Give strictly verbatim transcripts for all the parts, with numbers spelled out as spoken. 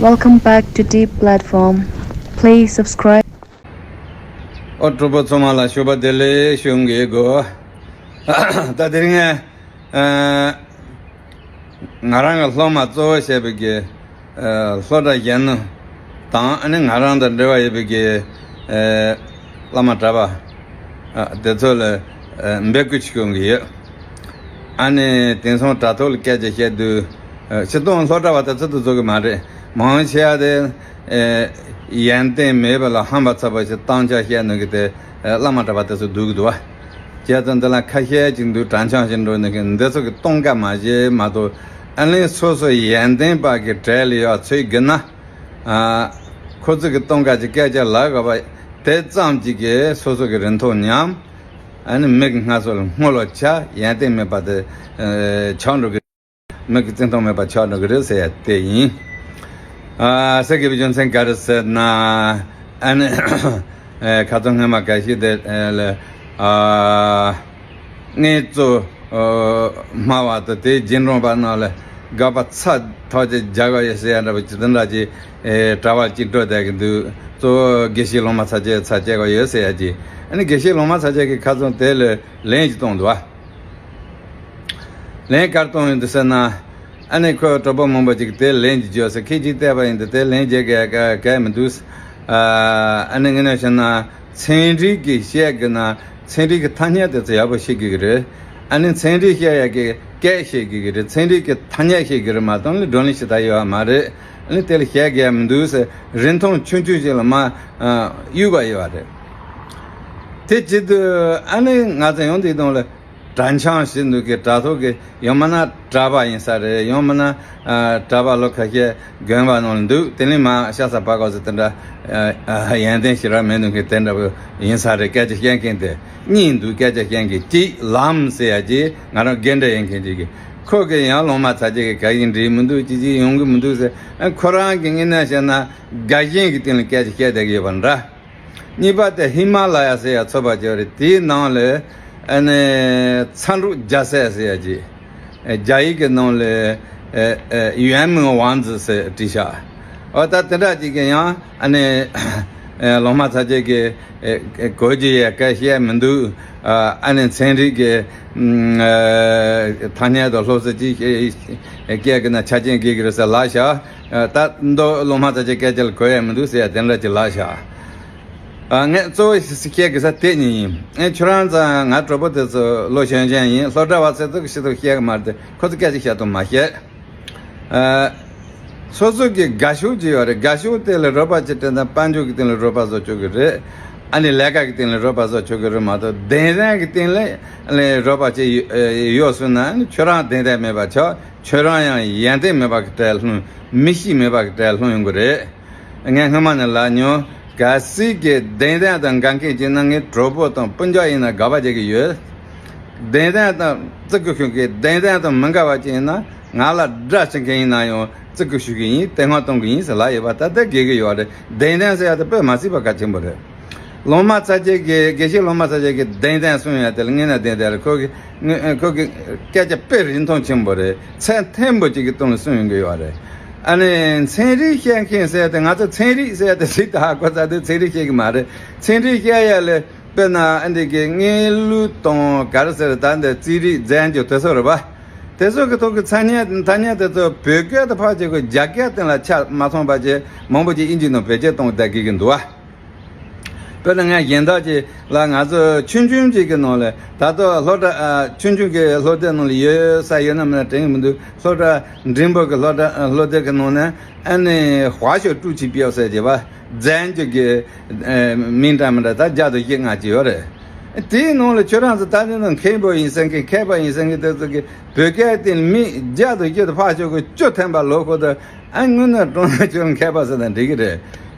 Welcome back to Deep Platform. Please subscribe. ཨོ་གྲོགས་པོ་ཚང་མ་ལ་ཞོགས་པ་བདེ་ལེགས་ཞུ་གི་གོ། ད་དེ་རིང་ཨ་ང་རང་གི་སློབ་མ་གཙོ་བོ་བྱས་པའི་གི་ཨ་སློབ་གྲྭ་གཞོན་ནུ་དང་ཨ་ནི་ང་རང་དང་འབྲེལ་བ་ཡོད་པའི་གི་ཨ་བླ་མ་གྲྭ་པ་ཨ་དེ་ཚོ་ལ་ཨ་འབོད་སྐུལ་ཞུ་གི་ཡོད། ཨ་ནི་དེང་སང་དྲ་ཐོག་ལ་སྐད་ཆ་བཤད་དུས་ཨ་སྤྱིར་བཏང་སློབ་གྲྭ་བ་དེ་ཚོ་དུ་བཟོ་གི་མ་རེད། མང་ཆེ་བ་དེ་ཨ་ཡོན་ཏན་མེད་པ་ལ་ཧམ་པ་ཚ་པོ་ཞིག་བཏང་ཆ་བཤད་ནོ་གི་དེ་ཨ་བླ་མ་གྲྭ་པ་དེ་ཚོ་སྡུག་གི་འདུག་བ། བྱས་ཙང་འདི་ལ་ཁ་ཤས་ཅིག་འདུག་དྲང་འཆམ་ཞིག་འགྲོ་ནི་གི་འདི་ཚོ་གི་གཏོང་ཀ་མ་བྱེད་མ་གཏོགས་ཨ་ནི་སོ་སོ་ཡོན་ཏན་པ་གི་གྲས་ལ་ཡོད་ཚོད་གི་ན། ཨ་ཁོ་ཚོ་གི་གཏོང་ཀ་ཅིག་སྐད་ཆ་ལབ་དགོས་པ་དེ་ཙམ་ཅིག་གི་སོ་སོ་གི་རིན་ཐང་ཉམས། ཨ་ནི་མི་གི་སྔ་སོ་ལ་སྔོ་ལོ་ཆ་ཡོན་ཏན་མེད་པ་དེ་ཨ་ཆགས་འགྲོ་གི། མི་གི་བརྩི་མཐོང་མེད་པ་ཆགས་འགྲོ་གི་རེད་ཟེར་ཡ་དེ་ཡིན། ཨ་ཟེར་དགོས་པའི་རྒྱུ་མཚན་ག་རེ་ཟེར་ན། ཨ་ནི་ཨ་ཁ་སང་སྔོན་མ་འགའ་ཞིག་དེ་ལ་ཨ་ངས་གཙོ་ཨ་སྨྲ་བ་དང་དེའི་རྗེས་འབྲང་པ་རྣམས་ལ་དགག་པ་ཚ་ཐག་ཆོད་རྒྱག་གི་ཡོད་ཟེར་ཡ་འདྲ་པོ་ཅིག་དེ་འདྲ་ཅིག་ཨེ་དྲ་བ་ཅིག་འགྲོ་བསྡད་ཀྱི་འདུག་གཙོ་བོ་དགེ་བཤེས་ལོ་མ་ཚ་ཆེ་ཚ་བྱེད་དགོས་ཡོད་ཟེར་ཡ་ཅིག་ཨ་ནི་དགེ་བཤེས་ལོ་མ་ཚ་ཆེ་གིས་ཁ་སང་དེ་ལ་ལན་ཅིག་གཏོང་འདུག་བ། ལན་གར་གཏོང་ཡོང་འདུག་ཟེར་ན། ཨ་ནི་ཁོས་གྲོགས་པོ་མང་པོ་ཅིག་དེ་ལན་ཅིག་བརྗོད་ཟེར་ཁྱེད་ཅིག་བལྟས་པ་ཡིན་ཏེ་དེ་ལན་རྒྱག་གི་ག་ག་མི་འདུག་ཨ་ནི་ངས་ན་བཤད་ན་ཚན་རིག་གི་བཤད་གི་ན་ཚན་རིག་གི་ཐ་སྙད་དེ་ཚོ་ཡག་པོ་ཤེས་དགོས་ཀྱི་རེད། ཨ་ནི་ཚན་རིག་བཤད་ཡག་གི་སྐད་ཤེས་དགོས་ཀྱི་རེད། ཚན་རིག་གི་ཐ་སྙད་ཤེས་དགོས་རེད་མ་གཏོགས་ལས་བགྲོ་གླེང་ཞེ་དྲག་ཡོད་པ་མ་རེད། ཨ་ནི་དེ་ལ་བཤད་དགོས་ཡ་མི་འདུག་ཟེར་རིན་ཐང་ཆུང་ཆུང་ཞིག་ལ་མ་གཡུག་པ་ཡོད་པ་རེད། དེ་བྱེད་དུས་ཨ་ནི་ང་ཚོ་ཡོང་དུས་དང་ལ། དྲ་འཆམ་ཞིག་འདུག་གི་དྲ་ཐོག་གི་ཡང་མིན་ན་གྲྭ་པ་ཡིན་ས་རེད། ཡང་མིན་ན་ཨ་གྲྭ་པ་ལོ་ཁ་ཤས་དགོན་པ་ནང་ལ་འདུག་དེ་ནས་མ་ཤ་ཚ་བ་གོ་ཚོ་དེ་འདྲ་ཨ་ཨ་ཡོན་ཏན་ཞེ་དྲག་མེད་འདུག་གི་དེ་འདྲ་པོ་ཡིན་ས་རེད། སྐད་ཆ་བཤད་མཁན་དེ་གཉིས་འདུག་སྐད་ཆ་བཤད་མཁན་གཅིག་ལམ་ཟེར་ཡ་གཅིག་ང་རང་རྒན་འདྲ་ཡིན་མཁན་གཅིག་གི་ཁོ་གི་ཡང་ལོང་མ་ཚ་གཅིག་གི་ག་ཡིན་འགྲིག་མི་འདུག་ཅི་ཅི་ཡོང་གི་མི་འདུག་ཟེར། ཨ་ཁོ་རང་གི་ངོས་ནས་བཤད་ན་དགའ་ཞེན་གི་སྟེང་ལ་སྐད་ཆ་བཤད་བསྡད་གི་ཡོད་པ་འདྲ། གཉིས་པ་དེ་ཧི་མ་ལ་ཡ་ཟེར་ཡ་ཚོགས་པ་ཅིག་ཡོད་རེད། དེའི་ནང་ལ་ཨ་ནི་མཚན་སྒྲུབ་རྒྱལ་སྲས་ཟེར་ཡ་ཅིག་ཨ་རྒྱ་ཡིག་གི་ནང་ལ་ཨ་ཨ་ཡོན་མིང་ཝང་ཙི་ཟེར་བྲིས་ཤག་ཨོ་ད་དེ་འདྲ་ཅིག་གི་ཡང་ཨ་ནི་ཨ་ལོང་མ་ཚ་ཅིག་གི་ཨ་ཨ་གོ་རྒྱུ་ཡ་སྐད་བཤད་མི་འདུག་ཨ་ཨ་ནི་ཚན་རིག་གི་ཨ་ཐ་སྙད་དང་སློབ་གསོ་ཅིག་སྐད་གི་ན་ཆ་རྐྱེན་དགོས་ཀྱི་རེད་ཟེར་ལབ་ཤག་ཨ་ད་མདོ་ལོང་མ་ཚ་ཅིག་སྐད་ཆ་ལ་གོ་ཡ་མི་འདུག་ཟེར་ཡ་དེ་འདྲ་ཅིག་ལབ་ཤག་ཨ་ངས་གཙོ་བོ་ཞིག་བཤད་དགོས་ས་དེ་གཉིས་ཡིན། ཨེ་ཁྱོད་རང་ཚོ་ང་གྲོགས་པོ་དེ་ཚོ་ལོ་གཞོན་གཞོན་ཡིན། སློབ་གྲྭ་བ་ཚོ་ཚོ་གི་ཤི་ཐུབ་བཤད་གི་མ་རེད་དེ་ཁོ་ཚོ་སྐད་ཆ་བཤད་ཐུབ་མ་བཤད། ཨ་སོ་སོ་གི་དགའ་ཕྱོགས་ཅིག་ཡོད་རེད། དགའ་ཕྱོགས་དེ་ལ་རོགས་པ་ཅིག་སྤྲད་ན་དཔལ་འབྱོར་གི་སྟེང་ལ་རོགས་པ་བཟོ་ཆོག་གི་རེད། ཨ་ནི་ལས་ཀ་གི་སྟེང་ལ་རོགས་པ་བཟོ་ཆོག་གི་རེད་མ་གཏོགས་གདན་རབས་གི་སྟེང་ལ་ཨ་ནི་རོགས་པ་ཅིག་ཡོད་སོང་ན་ཨ་ནི་ཁྱོད་རང་གདན་རབས་མེད་པ་ཆགས། ཁྱོད་རང་ཡང་ཡོན་ཏན་མེད་པ་གི་གྲས་ལྷུང་། མི་གཤིས་མེད་པ་གི་གྲས་ལྷུང་ཡོང་གི་རེད། ངས་སྔོན་མ་ནས་ལབ་མྱོང་། གལ་སྲིད་ཀྱི་གདན་རབས་དང་འགལ་མཁན་ཅིག་ན་ངའི་གྲོགས་པོ་དང་སྤུན་ཀྱག་ཡིན་ན་དགག་པ་བྱེད་ཀྱི་ཡོད། གདན་རབས་དང་བརྩི་བཀུར་ཞུ་མཁན་གདན་རབས་དང་མི་འགལ་བ་ཅིག་ཡིན་ན་ང་ལ་དགྲ་བྱེད་མཁན་ཡིན་ན་ཡང་བརྩི་བཀུར་ཞུ་གི་ཡིན། དེ་སྔ་གཏོང་གི་ཡིན་ཟེར་ལབ་ཡོད་པ་ད་ལྟ་དགོས་ཀྱི་ཡོད་རེད། གདན་རབས་ཟེར་ཡ་དེ་དཔེ་མ་སྲིད་པ་གལ་ཆེན་པོ་རེད། ལོང་མ་ཚ་ཅིག་གིས་དགེ་བཤེས་ལོང་མ་ཚ་ཅིག་གིས་གདན་རབས་གསུང་ཡ་དེ་ལ་ངས་ན་གདན་རབས་རེད། ཁོ་གི་ཁོ་གི་སྐད་ཆ་དཔེ་རིན་ཐང་ཆེན་པོ་རེད། ཚད་མཐོན་པོ་ཅིག་གི་སྟེང་ལ་གསུང་ཡོང་གི་ཡོད་རེད། ཨ་ནི་ཚན་རིག་བཤད་མཁན་ཟེར་ཏེ་ང་ཚོ་ཚན་རིག་ཟེར་ཏེ་ཚིག་དེ་ཧ་གོ་ཚར་དུས་ཚན་རིག་བཤད་གི་མ་རེད། ཚན་རིག་བཤད་ཡ་ལ་དཔེར་ན་ཨ་འདི་གི་དངོས་ལུགས་དང་ག་རེ་ཟེར་ད་འདི་རྩིས་རིག་རྫས་འགྱུར་དེ་ཚོ་རེད་པ། དེ་ཚོ་གི་ཐོག་གི་ཚ་ཉན་ཐ་སྙད་དེ་ཚོ་བོད་སྐད་དུ་ཕར་བྱེད་དགོས། རྒྱ་སྐད་སྟེང་ལ་ཆ་མ་ཚང་པ་ཅིག་མང་པོ་ཅིག་དབྱིན་ཇི་ནང་བེད་སྤྱོད་གཏོང་བསྡད་དགོས་ཀྱི་འདུག་བ། དཔེར་ན་ངས་གཞན་དག་ཅིག་ལ་ང་ཚོ་ཆུང་ཆུང་ཅིག་གི་ནང་ལ་ད་ལྟ་སློབ་གྲྭ་ཨ་ཆུང་ཆུང་གི་སློབ་དེབ་ནང་ལ་ཡོད་ས་ཡོད་ན་མིན་ན་དྲན་གི་མི་འདུག་སློབ་གྲྭ་འབྲིང་པོ་གི་སློབ་གྲྭ་ཨ་སློབ་དེབ་གི་ནང་ནས་ཨ་ནི་དཔའ་ཤོད་ཀྲུའུ་ཅི་པིའོ་ཟེར་གྱི་བ་རྫས་འགྱུར་གྱི་ཨ་མིང་འདྲ་མི་འདྲ་ད་བརྒྱ་དང་བཞི་ལྔ་ཅིག་ཡོད་རེད། དེའི་ནང་ལ་ཁྱོད་རང་ཚོ་ད་ནི་ནང་མཁན་པོ་ཡིན་ཟེར་མཁན་མཁས་པ་ཡིན་ཟེར་མཁན་དེ་ཚོ་གི་བོད་སྐད་དེ་མི་བརྒྱ་དང་བཞི་དང་ཕར་ཕྱོགས་ཀྱི་བཅུ་ཐམ་པ་ལོ་ཁོ་ད་ཨ་དངོས་གནས་དྲང་གནས་ཁྱོད་མཁས་པ་ཟེར་ན་འགྲིག་གི་རེད།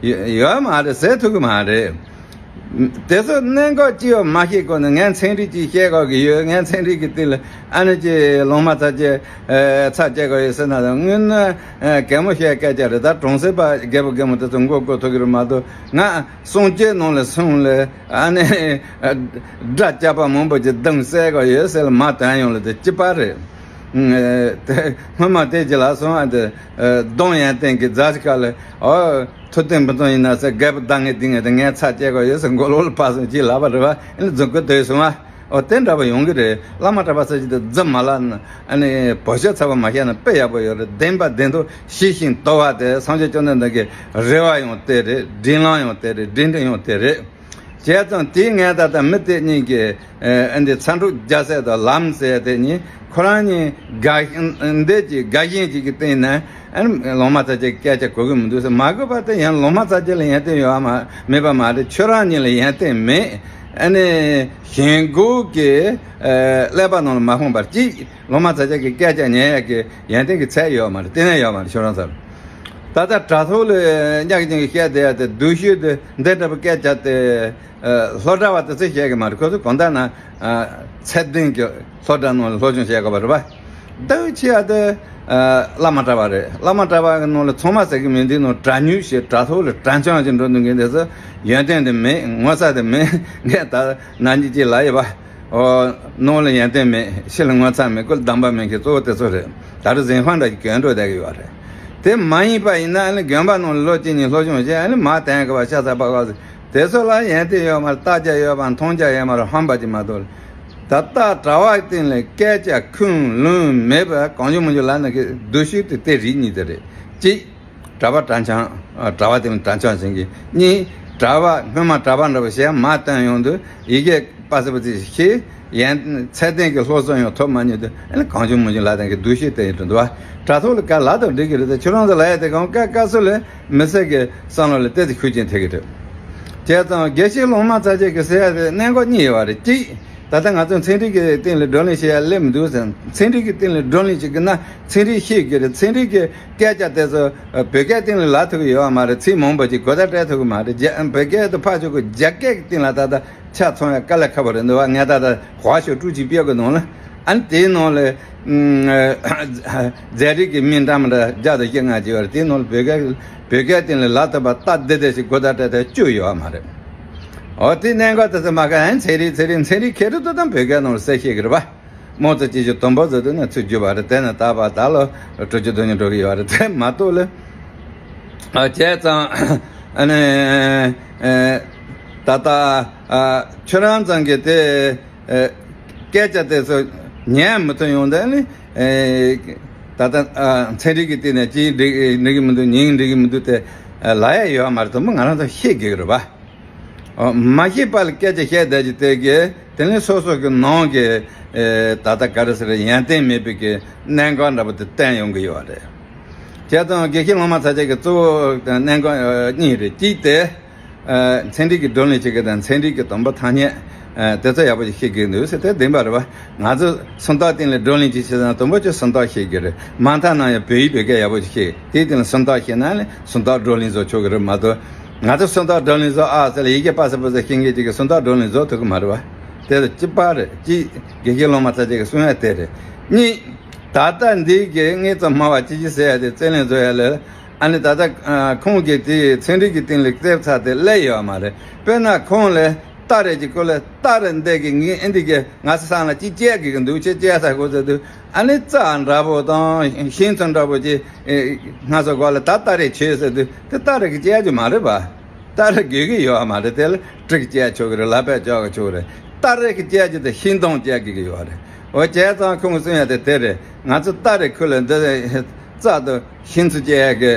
ཡོད་མ་རེད། ཟེར་ཐུབ་ཀྱི་མ་རེད། དེ་ཚོ་གནད་འགག་ཅི་ཡོད་མ་ཤེས་གོང་ནས་ངས་ཚན་རིག་ཅིག་བཤད་དགོས་ཀྱི་ཡོད། ངས་ཚན་རིག་གི་སྟེང་ལ་ཨ་ནི་ཅི་ལོང་མ་ཚ་ཅེ་ཚ་བཅད་དགོས་ཡོད་ཟེར་ན་དངོས་གནས་གད་མོ་བཤད་སྐད་ཆ་རེད། ད་གྲོང་གསེབ་པ་རྒད་པོ་རྒན་མོ་དེ་ཚོ་མགོ་སྐོར་ཐུབ་ཀྱི་རེད་མ་གཏོགས་ང་སངས་རྒྱས་ནང་ལ་སོང་ལ་ཨ་ནི་དགྲ་སྐྱ་པ་མང་པོ་ཅིག་བརྡུངས་བསད་དགོས་ཡོད་ཟེར་ལ་མ་དོན་ཡོང་ལ་དེ་ཅི་པ་རེད། དེ་སྔོན་མ་དེ་རྗེས་ལ་སོང་ཨ་དེ་ཨ་གདོང་ཡོན་ཏན་གྱི་རྫ་ཞིག་ག་ལ་ཨོ་ཐུབ་བསྟན་ཕུན་ཚོགས་ཡིན་ན་ཟེར་རྒད་པོ་ཟླ་ངེ་འདི་ངེ་དེ་ངའི་ཚ་སྐྱེ་གོ་ཡོད་ཟེར་མགོ་ལོག་ལ་ཕར་སོང་ཅིག་ལབ་པ་རེད་བ། ཨ་ནི་རྫུན་རྐུ་དེ་སོང་ཨ། ཨོ་དེ་འདྲ་བ་ཡོང་གི་རེད། བླ་མ་གྲྭ་པ་ཟེར་གྱི་དེ་རྫུན་མ་ལབ་ན་ཨ་ནི་བོད་ཤོག་ཚ་བ་མ་བཤད་ན་དཔེ་ཡག་པོ་ཡོད་རེད། བདེན་པ་བདེན་ཐོག་ཞི་ཞིང་དུལ་བ་དེ་སངས་རྒྱས་བཅོམ་ལྡན་འདས་ཀྱི་རེ་བ་ཡང་དེ་རེད། སྒྲིག་ལམ་ཡང་དེ་རེད། སྒྲིག་འདུན་ཡང་དེ་རེད། བྱས་ཙང་དེའི་ངས་ད་ལྟ་མི་དེ་གཉིས་ཀྱི་ཨ་འདི་ཚ་འཁྲུག་རྒྱག་སའི་དང་ལམ་ཟེར་དེ་གཉིས་ཁོ་རང་གཉིས་དགའ་འདོད་ཀྱི་དགའ་ཞེན་གཅིག་གི་སྟེང་ནས་ཨ་ནི་ལོང་མ་ཚ་ཅེ་སྐད་ཆ་གོ་གི་མི་འདུག་ཟེར། མ་གོ་བ་དེ་ཡང་ལོང་མ་ཚ་ཅེ་ལ་ཡོན་ཏན་ཡོད་མ་མེད་པ་མ་རེད། ཁྱོད་རང་གཉིས་ལ་ཡོན་ཏན་མེད། ཨ་ནི་གཞན་གོ་གི་ཀླད་པ་ནང་ལ་མ་ཤོང་བར་གཅིག་ལོང་མ་ཚ་ཅེ་གི་སྐད་ཆ་ཉན་ཡ་གི་ཡོན་ཏན་གི་ཚད་ཡོད་མ་རེད། གཏན་ནས་ཡོད་མ་རེད། ཁྱོད་རང་ཚོར། ད་ལྟ་དྲ་ཐོག་ལ་གཉག་ཅན་གྱི་བཤད་བསྡད་ཡ་དེ་སྡུག་ཤོས་དེ་འདི་འདྲ་པོ་སྐད་ཆ་དེ་ཨ་སློབ་གྲྭ་བ་དེ་ཚོས་བཤད་གི་མ་རེད། ཁོ་ཚོ་གང་ལྟར་ན་ཨ་ཚད་ལྡན་གྱི་སློབ་གྲྭ་ནང་ལ་སློབ་སྦྱོང་བྱེད་དགོས་པ་རེད་པ། འདི་ཆེ་བ་དེ་ཨ་བླ་མ་གྲྭ་བ་རེད། བླ་མ་གྲྭ་བ་གི་ནང་ལ་ཚང་མ་ཟེར་གི་མིན། འདི་ནང་གྲྭ་ཉུལ་ཞེས་དྲ་ཐོག་ལ་གྲྭ་འཆང་ཞིག་འགྲོ་འདུག་མཁན་དེ་ཚོ་ཡོན་ཏན་དེ་མེད། ངོ་ཚ་དེ་མེད། ངས་ད་ནང་གི་ཅིག་ལ་ཡོད་པ། ཨོ། ནང་ལ་ཡོན་ཏན་མེད། ཕྱི་ལ་ངོ་ཚ་མེད། སྐུ་ལ་སྡོམ་པ་མེད་མཁན་གཙོ་བོ་དེ་ཚོ་རེད། ད་རུང་གཟན་ཧྥང་འདྲ་ཞིག་གྱོན་འགྲོ་བསྡད་ཀྱི་ཡོད་རེད། དེ་མ་ཡིན་པ་ཡིན་ན་ཨ་ནི་དགོན་པ་ནང་ལ་ལོ་གཅིག་གཉིས་སློབ་སྦྱོང་བྱས་ཨ་ནི་མར་དེད་གི་བ་ཤ་ཚ་པགས་པ་ཟེར། དེ་ཚོ་ལ་ཡོན་ཏན་ཡོད་མ་རེད། བརྟག་དཔྱད་ཡོད་པ་མཐོང་རྒྱ་ཡོད་མ་རེད། ཧམ་པ་ཅིག་མ་གཏོགས། ད་ལྟ་གྲྭ་བ་སྟེང་ལ་སྐད་ཆ་ཁུངས་ལུང་མེད་པ་གང་བྱུང་མང་བྱུང་ལབ་ན་གི་སྡུག་ཤོས་དེ་དེ་རིགས་གཉིས་དེ་རེད། གཅིག་གྲྭ་པ་གྲྭ་འཆང་། ཨ་གྲྭ་པ་དེ་ལ་གྲྭ་འཆང་ཟེར་གི། གཉིས། གྲྭ་པ་སྔོན་མ་གྲྭ་པ་འདྲ་པོ་ཞིག་མར་བཏོན་ཡོང་དུས་ཡི་གེ་པ་སེ་པ་ཙི་ཤེས། ཡན་ཚད་ལྡན་གྱི་སློབ་གསོ་ཡང་ཐོབ་མ་མྱོང་དུས་ཨ་ནི་གང་བྱུང་མང་བྱུང་ལབ་སྟངས་ཀྱི་སྡུག་ཤོས་དེ་ཡིན་འགྲོ་འདུག་བ། དྲ་ཐོག་ལ་ག་ལབ་དང་འགྲིག་གི་རེད་དེ། ཁྱོད་རང་ཚོ་ལབ་ཡ་དེ་གང་བཀའ་བཀའ་སྲོལ་ལས་མི་སེར་གྱི་བསམ་བློ་ལ་ཏོག་ཙམ་ཤུགས་རྐྱེན་ཐེབས་ཀྱི་འདུག་བྱས་ཙང་དགེ་བཤེས་སློབ་མ་ཚ་ཅེ་གི་ཟེར་ཡ་དེ་གནད་འགག་གཉིས་ཡོད་པ་རེད། གཅིག་ད་ལྟ་ང་ཚོ་ཚན་རིག་གི་སྟེང་ལ་བགྲོ་གླེང་བྱེད་ཡ་སླེབས་མི་འདུག་ཟེར། ཚན་རིག་གི་སྟེང་ལ་བགྲོ་གླེང་བྱེད་ཀྱི་ན་ཚན་རིག་ཤེས་ཀྱི་རེད། ཚན་རིག་གི་སྐད་ཆ་དེ་ཚོ་ཨ་བོད་སྐད་སྟེང་ལ་ལབ་ཐུབ་ཀྱི་ཡོད་པ་མ་རེད། ཚིག་མང་པོ་ཅིག་གོ་བརྡ་སྤྲད་ཐུབ་ཀྱི་མ་རེད། རྒྱ་བོད་སྐད་དུ་ཕར་ཕྱོགས་ཀྱི་རྒྱ་སྐད་ཀྱི་སྟེང་ལ་ད་ལྟ་ཆ་ཚང་བའི་དཀའ་ལས་ཁག་པོ་རེད་འདུག་བ། ངས་ད་ལྟ་གོ་བ་ཤོག་དྲུག་ཅིག་སྤེལ་དགོས་ནང་ལ་ཨ་ནི་དེའི་ནང་ལ་ཨ་རྫས་རིགས་ཀྱི་མིང་འདྲ་མི་འདྲ་བརྒྱ་དང་བཞི་ལྔ་ཅིག་ཡོད་རེད། དེའི་ནང་ལ་བོད་སྐད་བོད་སྐད་སྟེང་ལ་ལབ་ཐུབ་པ་སྟབས་བདེ་བདེ་ཞིག་གོ་བརྡ་སྤྲད་ཐུབ་བཅུ་ཡོད་པ་མ་རེད། འོ་དེ་གནད་འགག་དེ་ཚོ་མ་ག་ཨ་ནི་ཚན་རིག་ཚན་རིག་ཚན་རིག་མཁས་གྲུབ་ཏུ་དང་བོད་སྐད་ནང་ལ་གསལ་བཤད་ཀྱི་རེད་པ། རྨོངས་ཚོད་ཅི་ཞིག་དུམ་བུ་ཟེར་དུས་ནི་ཚུར་རྒྱུ་བ་རེད། དེ་ནི་ད་བར་ད་ལོ་དྲུག་ཅུ་དོན་གཉིས་འགྲོ་གི་ཡོད་རེད། དེ་མ་གཏོགས་ལ་ཨ་བྱས་ཙང་ཨ་ནི་ཨེ་ད་ལྟ་ཨ་ཁྱོད་རང་ཚང་གི་དེ་ཨེ་སྐད་ཆ་དེ་ཚོ་ཉན་མི་ཐུབ་ཡོང་དུས་ནི་ཨེ་ད་ལྟ་ཨ་ཚན་རིག་གི་སྟེང་ནས་ཅི་འགྲིག་འགྲིག་གི་མི་འདུག་མིང་འགྲིག་གི་མི་འདུག་དེ་ཨ་ལབ་ཡ་ཡོད་མ་རེད། དུམ་བུ་ང་རང་ཚོ་ཤེས་དགོས་ཀྱི་རེད་པ། ཨ་མ་ཤེས་པ་ལ་སྐད་ཆ་བཤད་བསྡད་ཀྱི་དེ་གི་དེ་ནི་སོ་སོ་གི་ནང་གི་ཨེ་ད་ལྟ་ག་རེ་ཟེར་ཡོན་ཏན་མེད་པའི་གི་གནད་འགག་འདྲ་པོ་དེ་བསྟན་ཡོང་གི་ཡོད་རེད། བྱས་ཙང་དགེ་བཤེས་སློབ་མ་ཚ་ཅེ་གི་གཙོ་བོ་གནད་འགག་ཨ་གཉིས་རེད། གཅིག་དེ་ཨ་ཚན་རིག་གི་བགྲོ་གླེང་བྱེད་ཀྱི་དང་ཚན་རིག་གི་དུམ་བུ་ཐ་སྙད་ཨ་དེ་ཚོ་ཡག་པོ་ཞིག་ཤེས་དགོས་འདུག་ཟེར་དེ་བདེན་པ་རེད་པ། ང་ཚོ་སུམ་རྟགས་སྟེང་ལ་བགྲོ་གླེང་ཅིག་བྱེད་ཙང་དུམ་བུ་ཅིག་སུམ་རྟགས་ཤེས་དགོས་རེད། མ་མཐའ་ན་ཡང་བོད་ཡིག་བོད་སྐད་ཡག་པོ་ཞིག་ཤེས། དེའི་སྟེང་ལ་སུམ་རྟགས་ཤེས་ན་ནི་སུམ་རྟགས་བགྲོ་གླེང་བཟོ་ཆོག་གི་རེད་མ་གཏོགས། ང་ཚོ་སུམ་རྟགས་བགྲོ་གླེང་བཟོ་ཨ་ཟེར་ལ་ཡི་གེ་པ་སེ་པ་སེ་ཤེས་མཁན་ཅིག་གིས་སུམ་རྟགས་བགྲོ་གླེང་བཟོ་ཐུབ་ཀྱི་མ་རེད་པ། དེ་ལ་གཅིག་པ་རེད། གཅིག་དགེ་བཤེས་སློབ་མ་ཚ་ཅེ་གིས་གསུང་ཡ་དེ་རེད། གཉིས། ད་ལྟ་འདི་གི་ངས་ཙམ་སྨྲ་བ་ཅི་ཞིག་ཟེར་ཡ་དེ་རྩོད་གླེང་བཟོ་ཡ་ལ་ཨ་ནི་ད་ལྟ་ཨ་ཁོང་གིས་དེ་ཚན་རིག་གི་སྟེང་ལ་བསླེབས་ཚར་དེ་སླེབས་ཡོད་མ་རེད། དཔེར་ན་ཁོང་ལ་རྟ་རེད་ཀྱི་སྐོར་ལ་རྟ་རེད་འདི་གི་ངས་ཨེ་འདི་གི་ང་ཚོ་སང་ལ་ཅི་བྱེད་དགོས་ཀྱི་འདུག་ཅི་བྱེད་ས་དགོས་ཟེར་དུས་ཨ་ནི་རྩྭ་འདྲ་པོ་དང་ཤིང་ཚོ་འདྲ་པོ་ཅིག་ཨེ་སྔ་སོ་གོ་ལ་ད་རྟ་རེད་བྱོས་ཟེར་དུས་དེ་རྟ་རེད་ཀྱི་བྱེད་རྒྱུ་མ་རེད་པ། རྟ་རེད་དགོས་ཀྱི་ཡོད་མ་རེད། དེ་ལ་གྲི་གིས་བཅད་ཆོག་གི་རེད། ལག་པས་བཅག་གི་ཆོག་གི་རེད། རྟ་རེད་ཀྱི་བཅད་རྒྱུ་དེ་ཤིང་སྡོང་བཅད་དགོས་ཀྱི་ཡོད་རེད། འོ་བྱས་ཙང་ཁོང་གིས་གསུང་ཡ་དེ་དེ་རེད། ང་ཚོ་རྟ་རེད་ཁུལ་ལ་འདི་རྩྭ་དང་ཤིང་ཚོ་བཅད་ཡ་གི་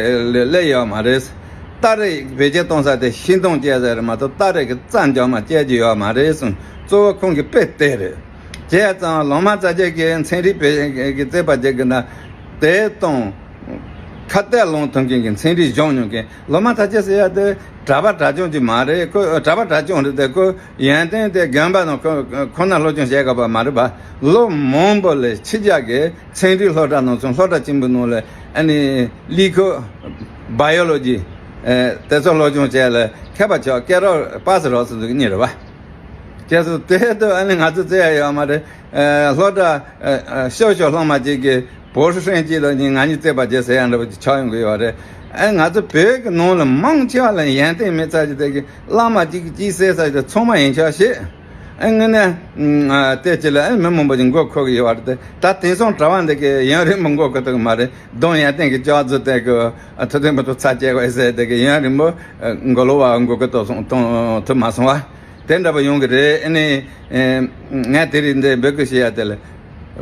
ལས་ཡོད་མ་རེད། རྟ་རེད་བེད་སྤྱོད་གཏོང་ས་དེ་ཤིང་སྡོང་བཅད་ས་རེད་མ་གཏོགས་རྟ་རེད་ཀྱི་རྩྭ་འཇོག་མ་བཅད་རྒྱུ་ཡོད་མ་རེད་གསུངས། གཙོ་བོ་ཁོང་གི་དཔེ་དེ་རེད། བྱས་ཙང་ལོང་མ་ཚ་ཅེ་གིས་ཚན་རིག་པའི་གི་རྩོད་པ་བྱེད་ཀྱི་ན་དེ་དང་ཁ་གཏད་ལོང་ཐུབ་མཁན་གྱི་ཚན་རིག་སྦྱོང་མྱོང་མཁན་ལོང་མ་ཚ་ཅེ་ཟེར་ཡ་དེ་གྲྭ་པ་གྲྭ་ཆུང་ཅིག་མ་རེད། ཁོ་གྲྭ་པ་གྲྭ་ཆུང་རེད་དེ་ཁོ་ཡོན་ཏན་དེ་དགོན་པ་ནང་ཁོ་ཁོ་ན་སློབ་སྦྱོང་བྱས་དགོས་པ་མ་རེད་པ། ལོ་མང་པོ་ལ་ཕྱི་རྒྱལ་གྱི་ཚན་རིག་སློབ་གྲྭ་ནང་སོང་། སློབ་གྲྭ་ཆེན་པོའི་ནང་ལ་ཨ་ནི་ལུས་ཁོ་བ་ཡོ་ལོ་ཇི་དེ་ཚོ་སློབ་སྦྱོང་བྱས་ལ་མཁས་པ་ཆགས། སྐད་རོགས་པ་སེ་རོགས་སུ་འདུག་གཉིས་རེད་པ། བྱས་ཙང་དེ་དུས་ཨ་ནི་ང་ཚོ་རྩོད་ཡ་ཡོད་མ་རེད། ཨ་སློབ་གྲྭ་ཨ་ཨ་ཤོག་ཤོག་སློབ་མ་ཅིག་གིས་བོད་ཧྲུའུ་ཧྲེང་ཅིག་དང་གཉིས་ང་གཉིས་རྩོད་པ་བྱེད་ཟེར་ཡ་འདྲ་པོ་ཅིག་ཆགས་ཡོང་གི་ཡོད་རེད། ཨ་ང་ཚོ་བོད་ཀྱི་ནང་ལ་མང་ཆེ་བ་ལ་ཡོན་ཏན་མེད་ཚར་གྱི་དེ་གི་བླ་མ་ཅིག་གིས་ཅིག་ཟེར་ཚར་གྱི་དེ་ཚང་མ་ཡིན་ཆོག་ཤེས། ཨེ་ངས་ནས་ཨ་བལྟས་ཅི་ལ་ཨེ་མི་མང་པོ་ཞིག་མགོ་འཁོར་གི་ཡོད་པ་རེད། ད་དེང་སང་གྲྭ་བ་འདི་གི་ཡུན་རིང་པོ་མགོ་འཁོར་ཐུབ་གི་མ་རེད། གདོང་ཡང་སྟེང་གི་ལྕགས་རྫི་དེ་གི་ཨ་ཐུ་ཐུ་མི་ཐུ་ཚ་སྐྱེ་བ་ཟེར་དེ་གི་ཡུན་རིང་པོ་མགོ་ལོག་བ་མགོ་གི་ཐུག་སོང་ཐུག་མ་སོང་བ། དེ་འདྲ་པོ་ཡོང་གི་རེད། ཨ་ནི་ཨེ་ངས་དེ་རིང་འདི་འབོད་སྐུལ་བྱེད་ཡ་དེ་ལ།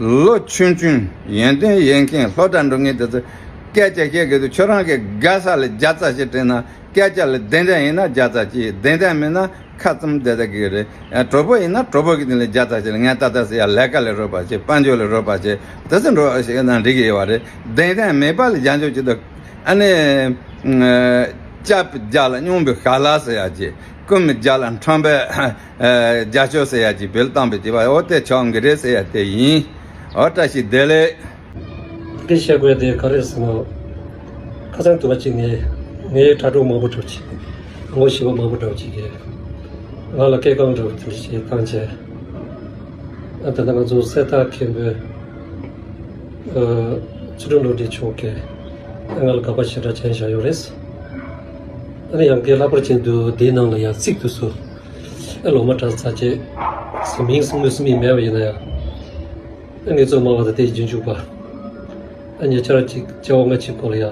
ལོ་ཆུང་ཆུང་ཡོན་ཏན་ཡོད་མཁན་སློབ་གྲྭ་འགྲོ་མཁན་དེ་ཚོ་སྐད་ཆ་བཤད་གི་འདུག་ཁྱོད་རང་གི་དགའ་ས་ལ་བརྒྱ་རྩ་བཞི་དྲན་ན། སྐད་ཆ་ལ་བདེན་འདྲ་ཡིན་ན་བརྒྱ་རྩ་གཅིག་བདེན་འདྲ་མིན་ན་ཁ་བཙུམ་བསྡད་བསྡད་གི་རེད། ཨ་གྲོགས་པོ་ཡིན་ན་གྲོགས་པོ་གི་དེ་ལ་བརྒྱ་རྩ་བཞི་ལ་ངས་ཏག་ཏག་ཟེར་ཡ། ལས་ཀ་ལ་རོགས་པ་བྱེད། དཔལ་འབྱོར་ལ་རོགས་པ་བྱེད། དེ་ཚོ་འགྲོ་ཞིག་ན་འགྲིག་གི་ཡོད་པ་རེད། བདེན་འདྲ་མེད་པ་ལ་བྱང་ཆུབ་ཅི་འདུག་ཨ་ནི་ལྕགས་པའི་རྒྱ་ལ་སྙོམས་པའི་ཤ་ལ་ཟེར་ཡ་ཅིག་རྐུན་མའི་རྒྱ་ལ་ཁྲམ་པའི་རྒྱ་ཤོག་ཟེར་ཡ་ཅིག་བེད་བཏང་པའི་བྱེད་པ་འོ་དེ་ཆགས་གི་རེད་ཟེར་ཡ་དེ་ཡིན། འོ་བཀྲ་ཤིས་བདེ་ལེགས། དེ་བཤད་དགོས་དེ་ག་རེ་ཟེར་ན། ཁ་སང་དུ་བ་གཅིག་ནས་ངའི་དྲ་གྲོགས་མང་པོ་འདྲ་བོ་ཅིག་ངོ་ཤེས་པ་མང་པོ་འདྲ་བོ་ཅིག་གིས་ང་ལ་སྐད་རྐང་འདྲ་བོ་དེ་འདྲ་ཞིག་བཏང་བྱས། ཨ་ད་ལྟ་ང་ཚོ་གསེར་རྟ་མཁན་པོའི་ཨ་ཚུལ་ཁྲིམས་བློ་གྲོས་མཆོག་གིས་ང་ལ་དགག་པ་ཞེ་དྲག་བྱས་བཞག་ཡོད་རེད། ཨ་ནི་ཡང་སྐད་ལྷག་པར་ཅན་དུ་དེའི་ནང་ལ་ཡང་ཚིག་དུ་སུ་ཨ་ལོ་མ་གྲྭ་ཚ་ཅེས་སུ་མིང་སུ་དངོས་སུ་མིང་མེད་པ་ཡིན་ན་ཡང་། ཨ་ངེད་ཚོ་སྨྲ་བ་དང་དེའི་རྗེས་འཇུག་པ། ཨ་ཉེ་ཆར་གཅིག་བཅོ་ལྔ་གཅིག་སྐོར་ལ་ཡ།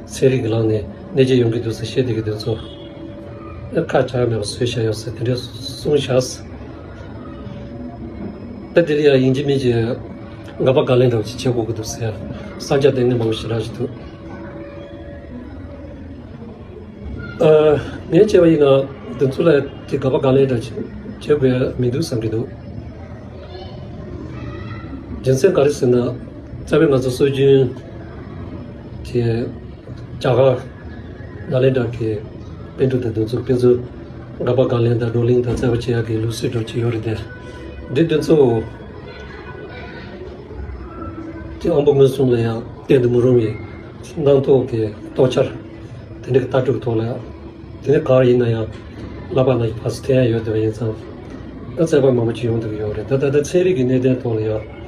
ཚན་རིག་གི་ལམ་ནས་གནས་མཇལ་ཡོང་གི་འདུག་ཟེར་བཤད་བསྡད་ཀྱི་འདུག་ཚོ། ཨ་ཁ་གྲག་མེད་པ་བཟོས་བཞག་ཡོད་ཟེར་དེ་འདྲས་གསུངས་བཞག་ཟེར། ད་དེ་ལ་ཡ་ཡིན་གཅིག་མིན་གཅིག་དགག་པ་དགག་ལན་འདྲ་བོ་ཅིག་བྱེད་དགོས་ཀྱི་འདུག་ཟེར་ཡ། གསང་རྒྱ་ལྡན་མཁན་མང་པོ་ཞེ་དྲག་ཅིག་འདུག་ཨ་ངས་བྱས་པ་ཡིན་ན་འདི་ཚོ་ལ་དེ་དགག་པ་དགག་ལན་འདྲ་ཅིག་བྱེད་དགོས་ཡ་མི་འདུག་བསམ་གྱི་འདུག་རྒྱུ་མཚན་ག་རེ་ཟེར་ན། རྩ་བའི་ང་ཚོ་སྲོལ་རྒྱུན་གྱི་རྒྱ་གར་ནཱ་ལེནྡྲ་གི་པཎ་གྲུབ་དང་དེ་ཚོ་ཕན་ཚུན་དགག་པ་དགག་ལན་དང་བགྲོ་གླེང་དང་རྩོད་པ་བྱེད་ཡག་གི་ལུགས་སྲོལ་འདྲ་ཅིག་ཡོད་རེད་དེ། འདི་དེ་ཚོ་དེ་དབང་པོ་མངོན་སུམ་ལ་ཡང་བསྟན་དུ་མི་རུང་བའི་རྣམ་རྟོག་གི་རྟོག་འཆར་དེ་འདྲ་གི་ལྟ་གྲུབ་ཐོག་ལ་ཡང་དེ་ནས་ག་རེ་ཡིན་ན་ཡང་བསླབ་པ་ནང་བཞིན་ཕར་ཚུར་འཐེན་ཡ་ཡོད་བསྡད་པ་ཡིན་ཙང་། ཨ་རྩོད་པ་མང་པོ་ཅིག་ཡོང་བསྡད་ཀྱི་ཡོད་རེད། ད་ད་ལྟ་ཚན་རིག་གི་གནད་དོན་ཐོག་ལ་ཡང་།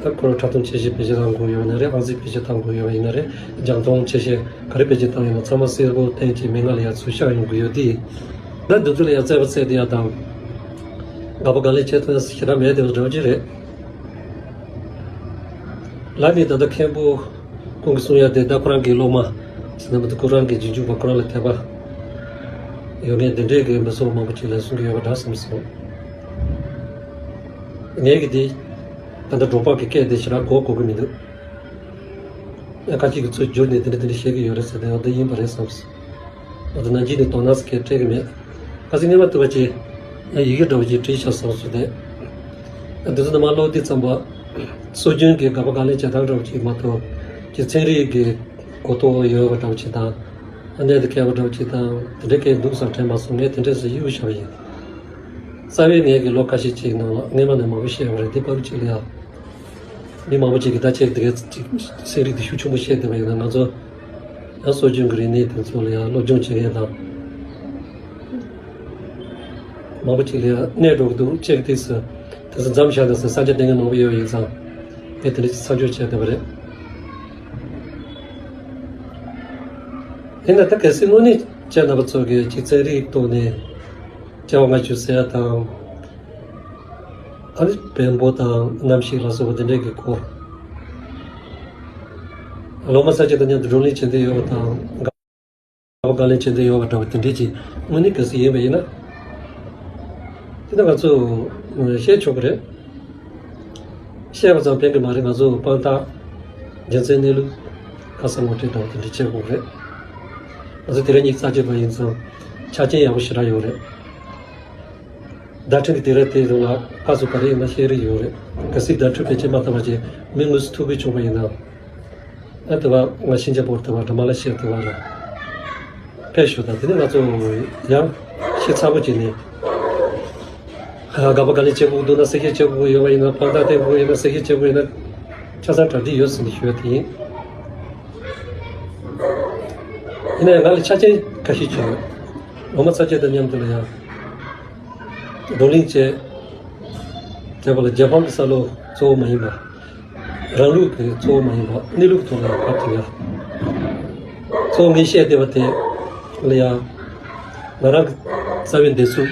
ད་ཁོ་རང་འཁྲབ་སྟོན་ཆེ་ཤོས་བེད་སྤྱོད་བཏང་དགོས་ཡོད་ན་རེད། ཨང་རྩིས་བེད་སྤྱོད་བཏང་དགོས་ཡོད་ཡིན་ན་རེད། རྒྱང་མཐོང་ཆེ་ཤོས་ག་རེ་བེད་སྤྱོད་བཏང་ཡོད་ན་ཚང་མ་གསལ་པོ་བསྟན་གྱི་མི་ང་ལ་ཡང་ཚུར་ཤར་ཡོང་གི་ཡོད་དེ། ད་འདི་ཚོ་ལ་ཡང་རྩོད་པ་རྩོད་བསྡད་ཡ་དང་། དགག་པ་དགག་ལན་བྱེད་ཐུབ་ཡ་ཞེ་དྲག་མེད་དེ་འདྲ་བོ་ཅིག་རེད། ལར་ནས་ད་ལྟ་མཁན་པོ་ཁོང་གིས་གསུང་ཡ་དེ་ད་ཁོ་རང་གི་སློབ་མ་ཟེར་ན་མི་འདུག་ཁོ་རང་གི་རྗེས་འཇུག་པ་ཁོ་རང་ལ་དད་པ་ཡོད་མཁན་དེ་འདྲས་ཀྱི་མི་ཚོགས་མང་པོ་ཅིག་ལ་གསུང་གི་ཡོད་པ་འདྲ་བསམ་སོང་། ངས་ཀྱི་དེ་ད་ལྟ་འབྲོག་པ་གི་སྐད་དེ་ཞེ་དྲག་གོ་གོ་གི་མི་འདུག་ཁ་ཅིག་གིས་ཚུར་བསྒྱུར་ནས་དེ་འདྲ་དེ་འདྲ་བཤད་ཀྱི་ཡོད་རེད་ཟེར་དེ་འོ་དེ་ཡིན་པ་རེད་བསམ་སོང་། ང་ཚོ་ནང་ཆེན་ནས་དོ་སྣང་སྐད་སྤྲད་ཀྱི་མེད། ཁ་སང་སྔོན་མ་ཐུབ་པ་ཅིག་ཡིག་ཡིག་འདྲ་བོ་ཅིག་བྲིས་བཞག་བསམ་སོང་སྟེ། འདི་ཚོ་ནི་མ་ཀློག་དུས་ཙམ་པ། སྲོལ་རྒྱུན་གྱི་དགག་པ་དགག་ལན་བྱེད་སྟངས་འདྲ་བོ་ཅིག་མ་གཏོགས། ཀྱི་ཚན་རིག་གི་གོ་རྟོགས་ཡོད་པ་འདྲ་བོ་ཅིག་དང་། གནད་དུ་འཁེལ་བ་འདྲ་བོ་ཅིག་དང་དེ་འདྲ་སྐད་འདུག་བསམ་དྲན་མ་སོང་། ངས་དེ་འདྲས་སུ་གཡུག་བཞག་པ་ཡིན། རྩ་བའི་ངས་ཀྱི་ལོ་ཁ་ཤས་ཅིག་ནང་ལ་སྔོན་མ་ནས་མང་པོ་བཤད་པ་རེད། འདི་བབ་ཅིག་ལ་ཡང་། མི་མང་པོ་ཅིག་གིས་ད་ཆེད་དེ་གའི་ཚན་རིག་དེ་ཤུགས་ཆེན་པོ་བཤད་བསྡད་པ་ཡིན་ན། ང་ཚོ་ཡང་སྲོལ་རྒྱུན་གྱི་རིག་གནས་དེ་ཚོ་ལ་ཡང་སློབ་སྦྱོང་བྱེད་མཁན་དང་། མང་པོ་ཅིག་ལ་ཡང་གནས་འགྲོ་གི་འདུག་ཅེས་དེ་ཚོ་དེ་ཚོ་མཚམས་བཞག་ནས་ས་ཆ་དེ་ངས་མང་པོ་ཡོད་ཡིན་ཙང་། ངས་དེ་འདྲ་ཅིག་མཚམས་འཇོག་བྱས་བསྡད་པ་རེད། ཡིན་ན་ད་གལ་སྲིད་དངོས་གནས་ཁྱེད་རྣམ་པ་ཚོ་གིས་ཅིག་ཚན་རིག་ཐོག་ནས་སྐྱེ་བ་སྔ་ཕྱི་ཟེར་ཡ་དང་། ཨ་ནི་བེམ་པོ་དང་གནམ་གཤིས་ལ་སོགས་པ་དེ་འདྲས་ཀྱི་སྐོར། སློབ་མ་ས་ཆ་དང་མཉམ་དུ་བགྲོ་གླེང་བྱེད་འདོད་ཡོད་པ་དང་། དགག་པ་དགག་ལན་བྱེད་འདོད་ཡོད་པ་འདྲ་བ་དེ་འདྲས་ཀྱི་དངོས་གནས་གལ་སྲིད་ཡིན་པ་ཡིན་ན། དེ་ད་ང་ཚོ་བཤད་ཆོག་གི་རེད། བཤད་པ་ཙམ་ཕན་གི་མ་རེད། ང་ཚོ་དཔང་རྟགས། རྒྱུ་མཚན་གནས་ལུགས། ཁ་གསལ་ངོ་སྤྲོད་འདྲ་བ་དེ་འདྲས་བྱེད་དགོས་རེད། ང་ཚོ་དེ་རིང་ཉིན་རྩ་གཅིག་པ་ཡིན་ཙང་ཆ་རྐྱེན་ཡག་པོ་ཞེ་དྲག་ཡོད་རེད། བརྡ་འཕྲིན་གྱི་དུས་རབས་དེའི་རིང་ལ་ཕར་ཚུར་ག་རེ་ཡིན་ན་བཤད་རེས་ཡོད་རེད། གལ་སྲིད་བརྡ་འཕྲིན་བེད་སྤྱོད་མ་བཏང་བ་བྱས་མི་དངོས་སུ་ཐུག་དགོས་བྱུང་བ་ཡིན་ན། ཨ་དེ་བ་ང་ཤིན་ཅང་པོར་དེ་བ་འདྲ་མ་ལ་ཤེར་དེ་བ་ར་ཕེབས་ཞུ་དང་། དེ་ནས་ང་ཚོ་ཡང་ཤེས་ཚ་པོ་བྱས་ནས། དགག་པ་དགག་ལན་བྱེད་དགོས་འདུག་ན་གསལ་བཤད་བྱེད་དགོས་ཡོད་པ་ཡིན་ན། དཔང་རྟགས་བསྟན་དགོས་ཡོད་ན། གསལ་བཤད་བྱེད་དགོས་ཡོད་ན། ཆ་ཚང་གྲ་སྒྲིག་ཡོད་ཟེར་ནས་ཞུ་བ་དེ་ཡིན། ཡིན་ན་ཡང་ང་ལ་ཆ་རྐྱེན་ཁ་ཤས་ཅིག་ཡོད། ངོ་མ་ཚ་རྐྱེན་དང་མཉམ་དུ་ལ་ཡང་བགྲོ་གླེང་བྱས། དེ་བ་ལ་རྒྱལ་ཕམ་གྱི་བསམ་བློ་གཙོ་བོ་མ་ཡིན་པ། རང་ལུགས་ཀྱི་གཙོ་བོ་མ་ཡིན་པ་གནས་ལུགས་ཐོག་ལ་ཡང་བབ་ཐུབ་ཡ། གཙོ་བོ་ངས་བཤད་བསྡད་པ་དེ་ལ་ཡང་། ང་རང་གི་རྩ་བའི་འདོད་ཚུལ།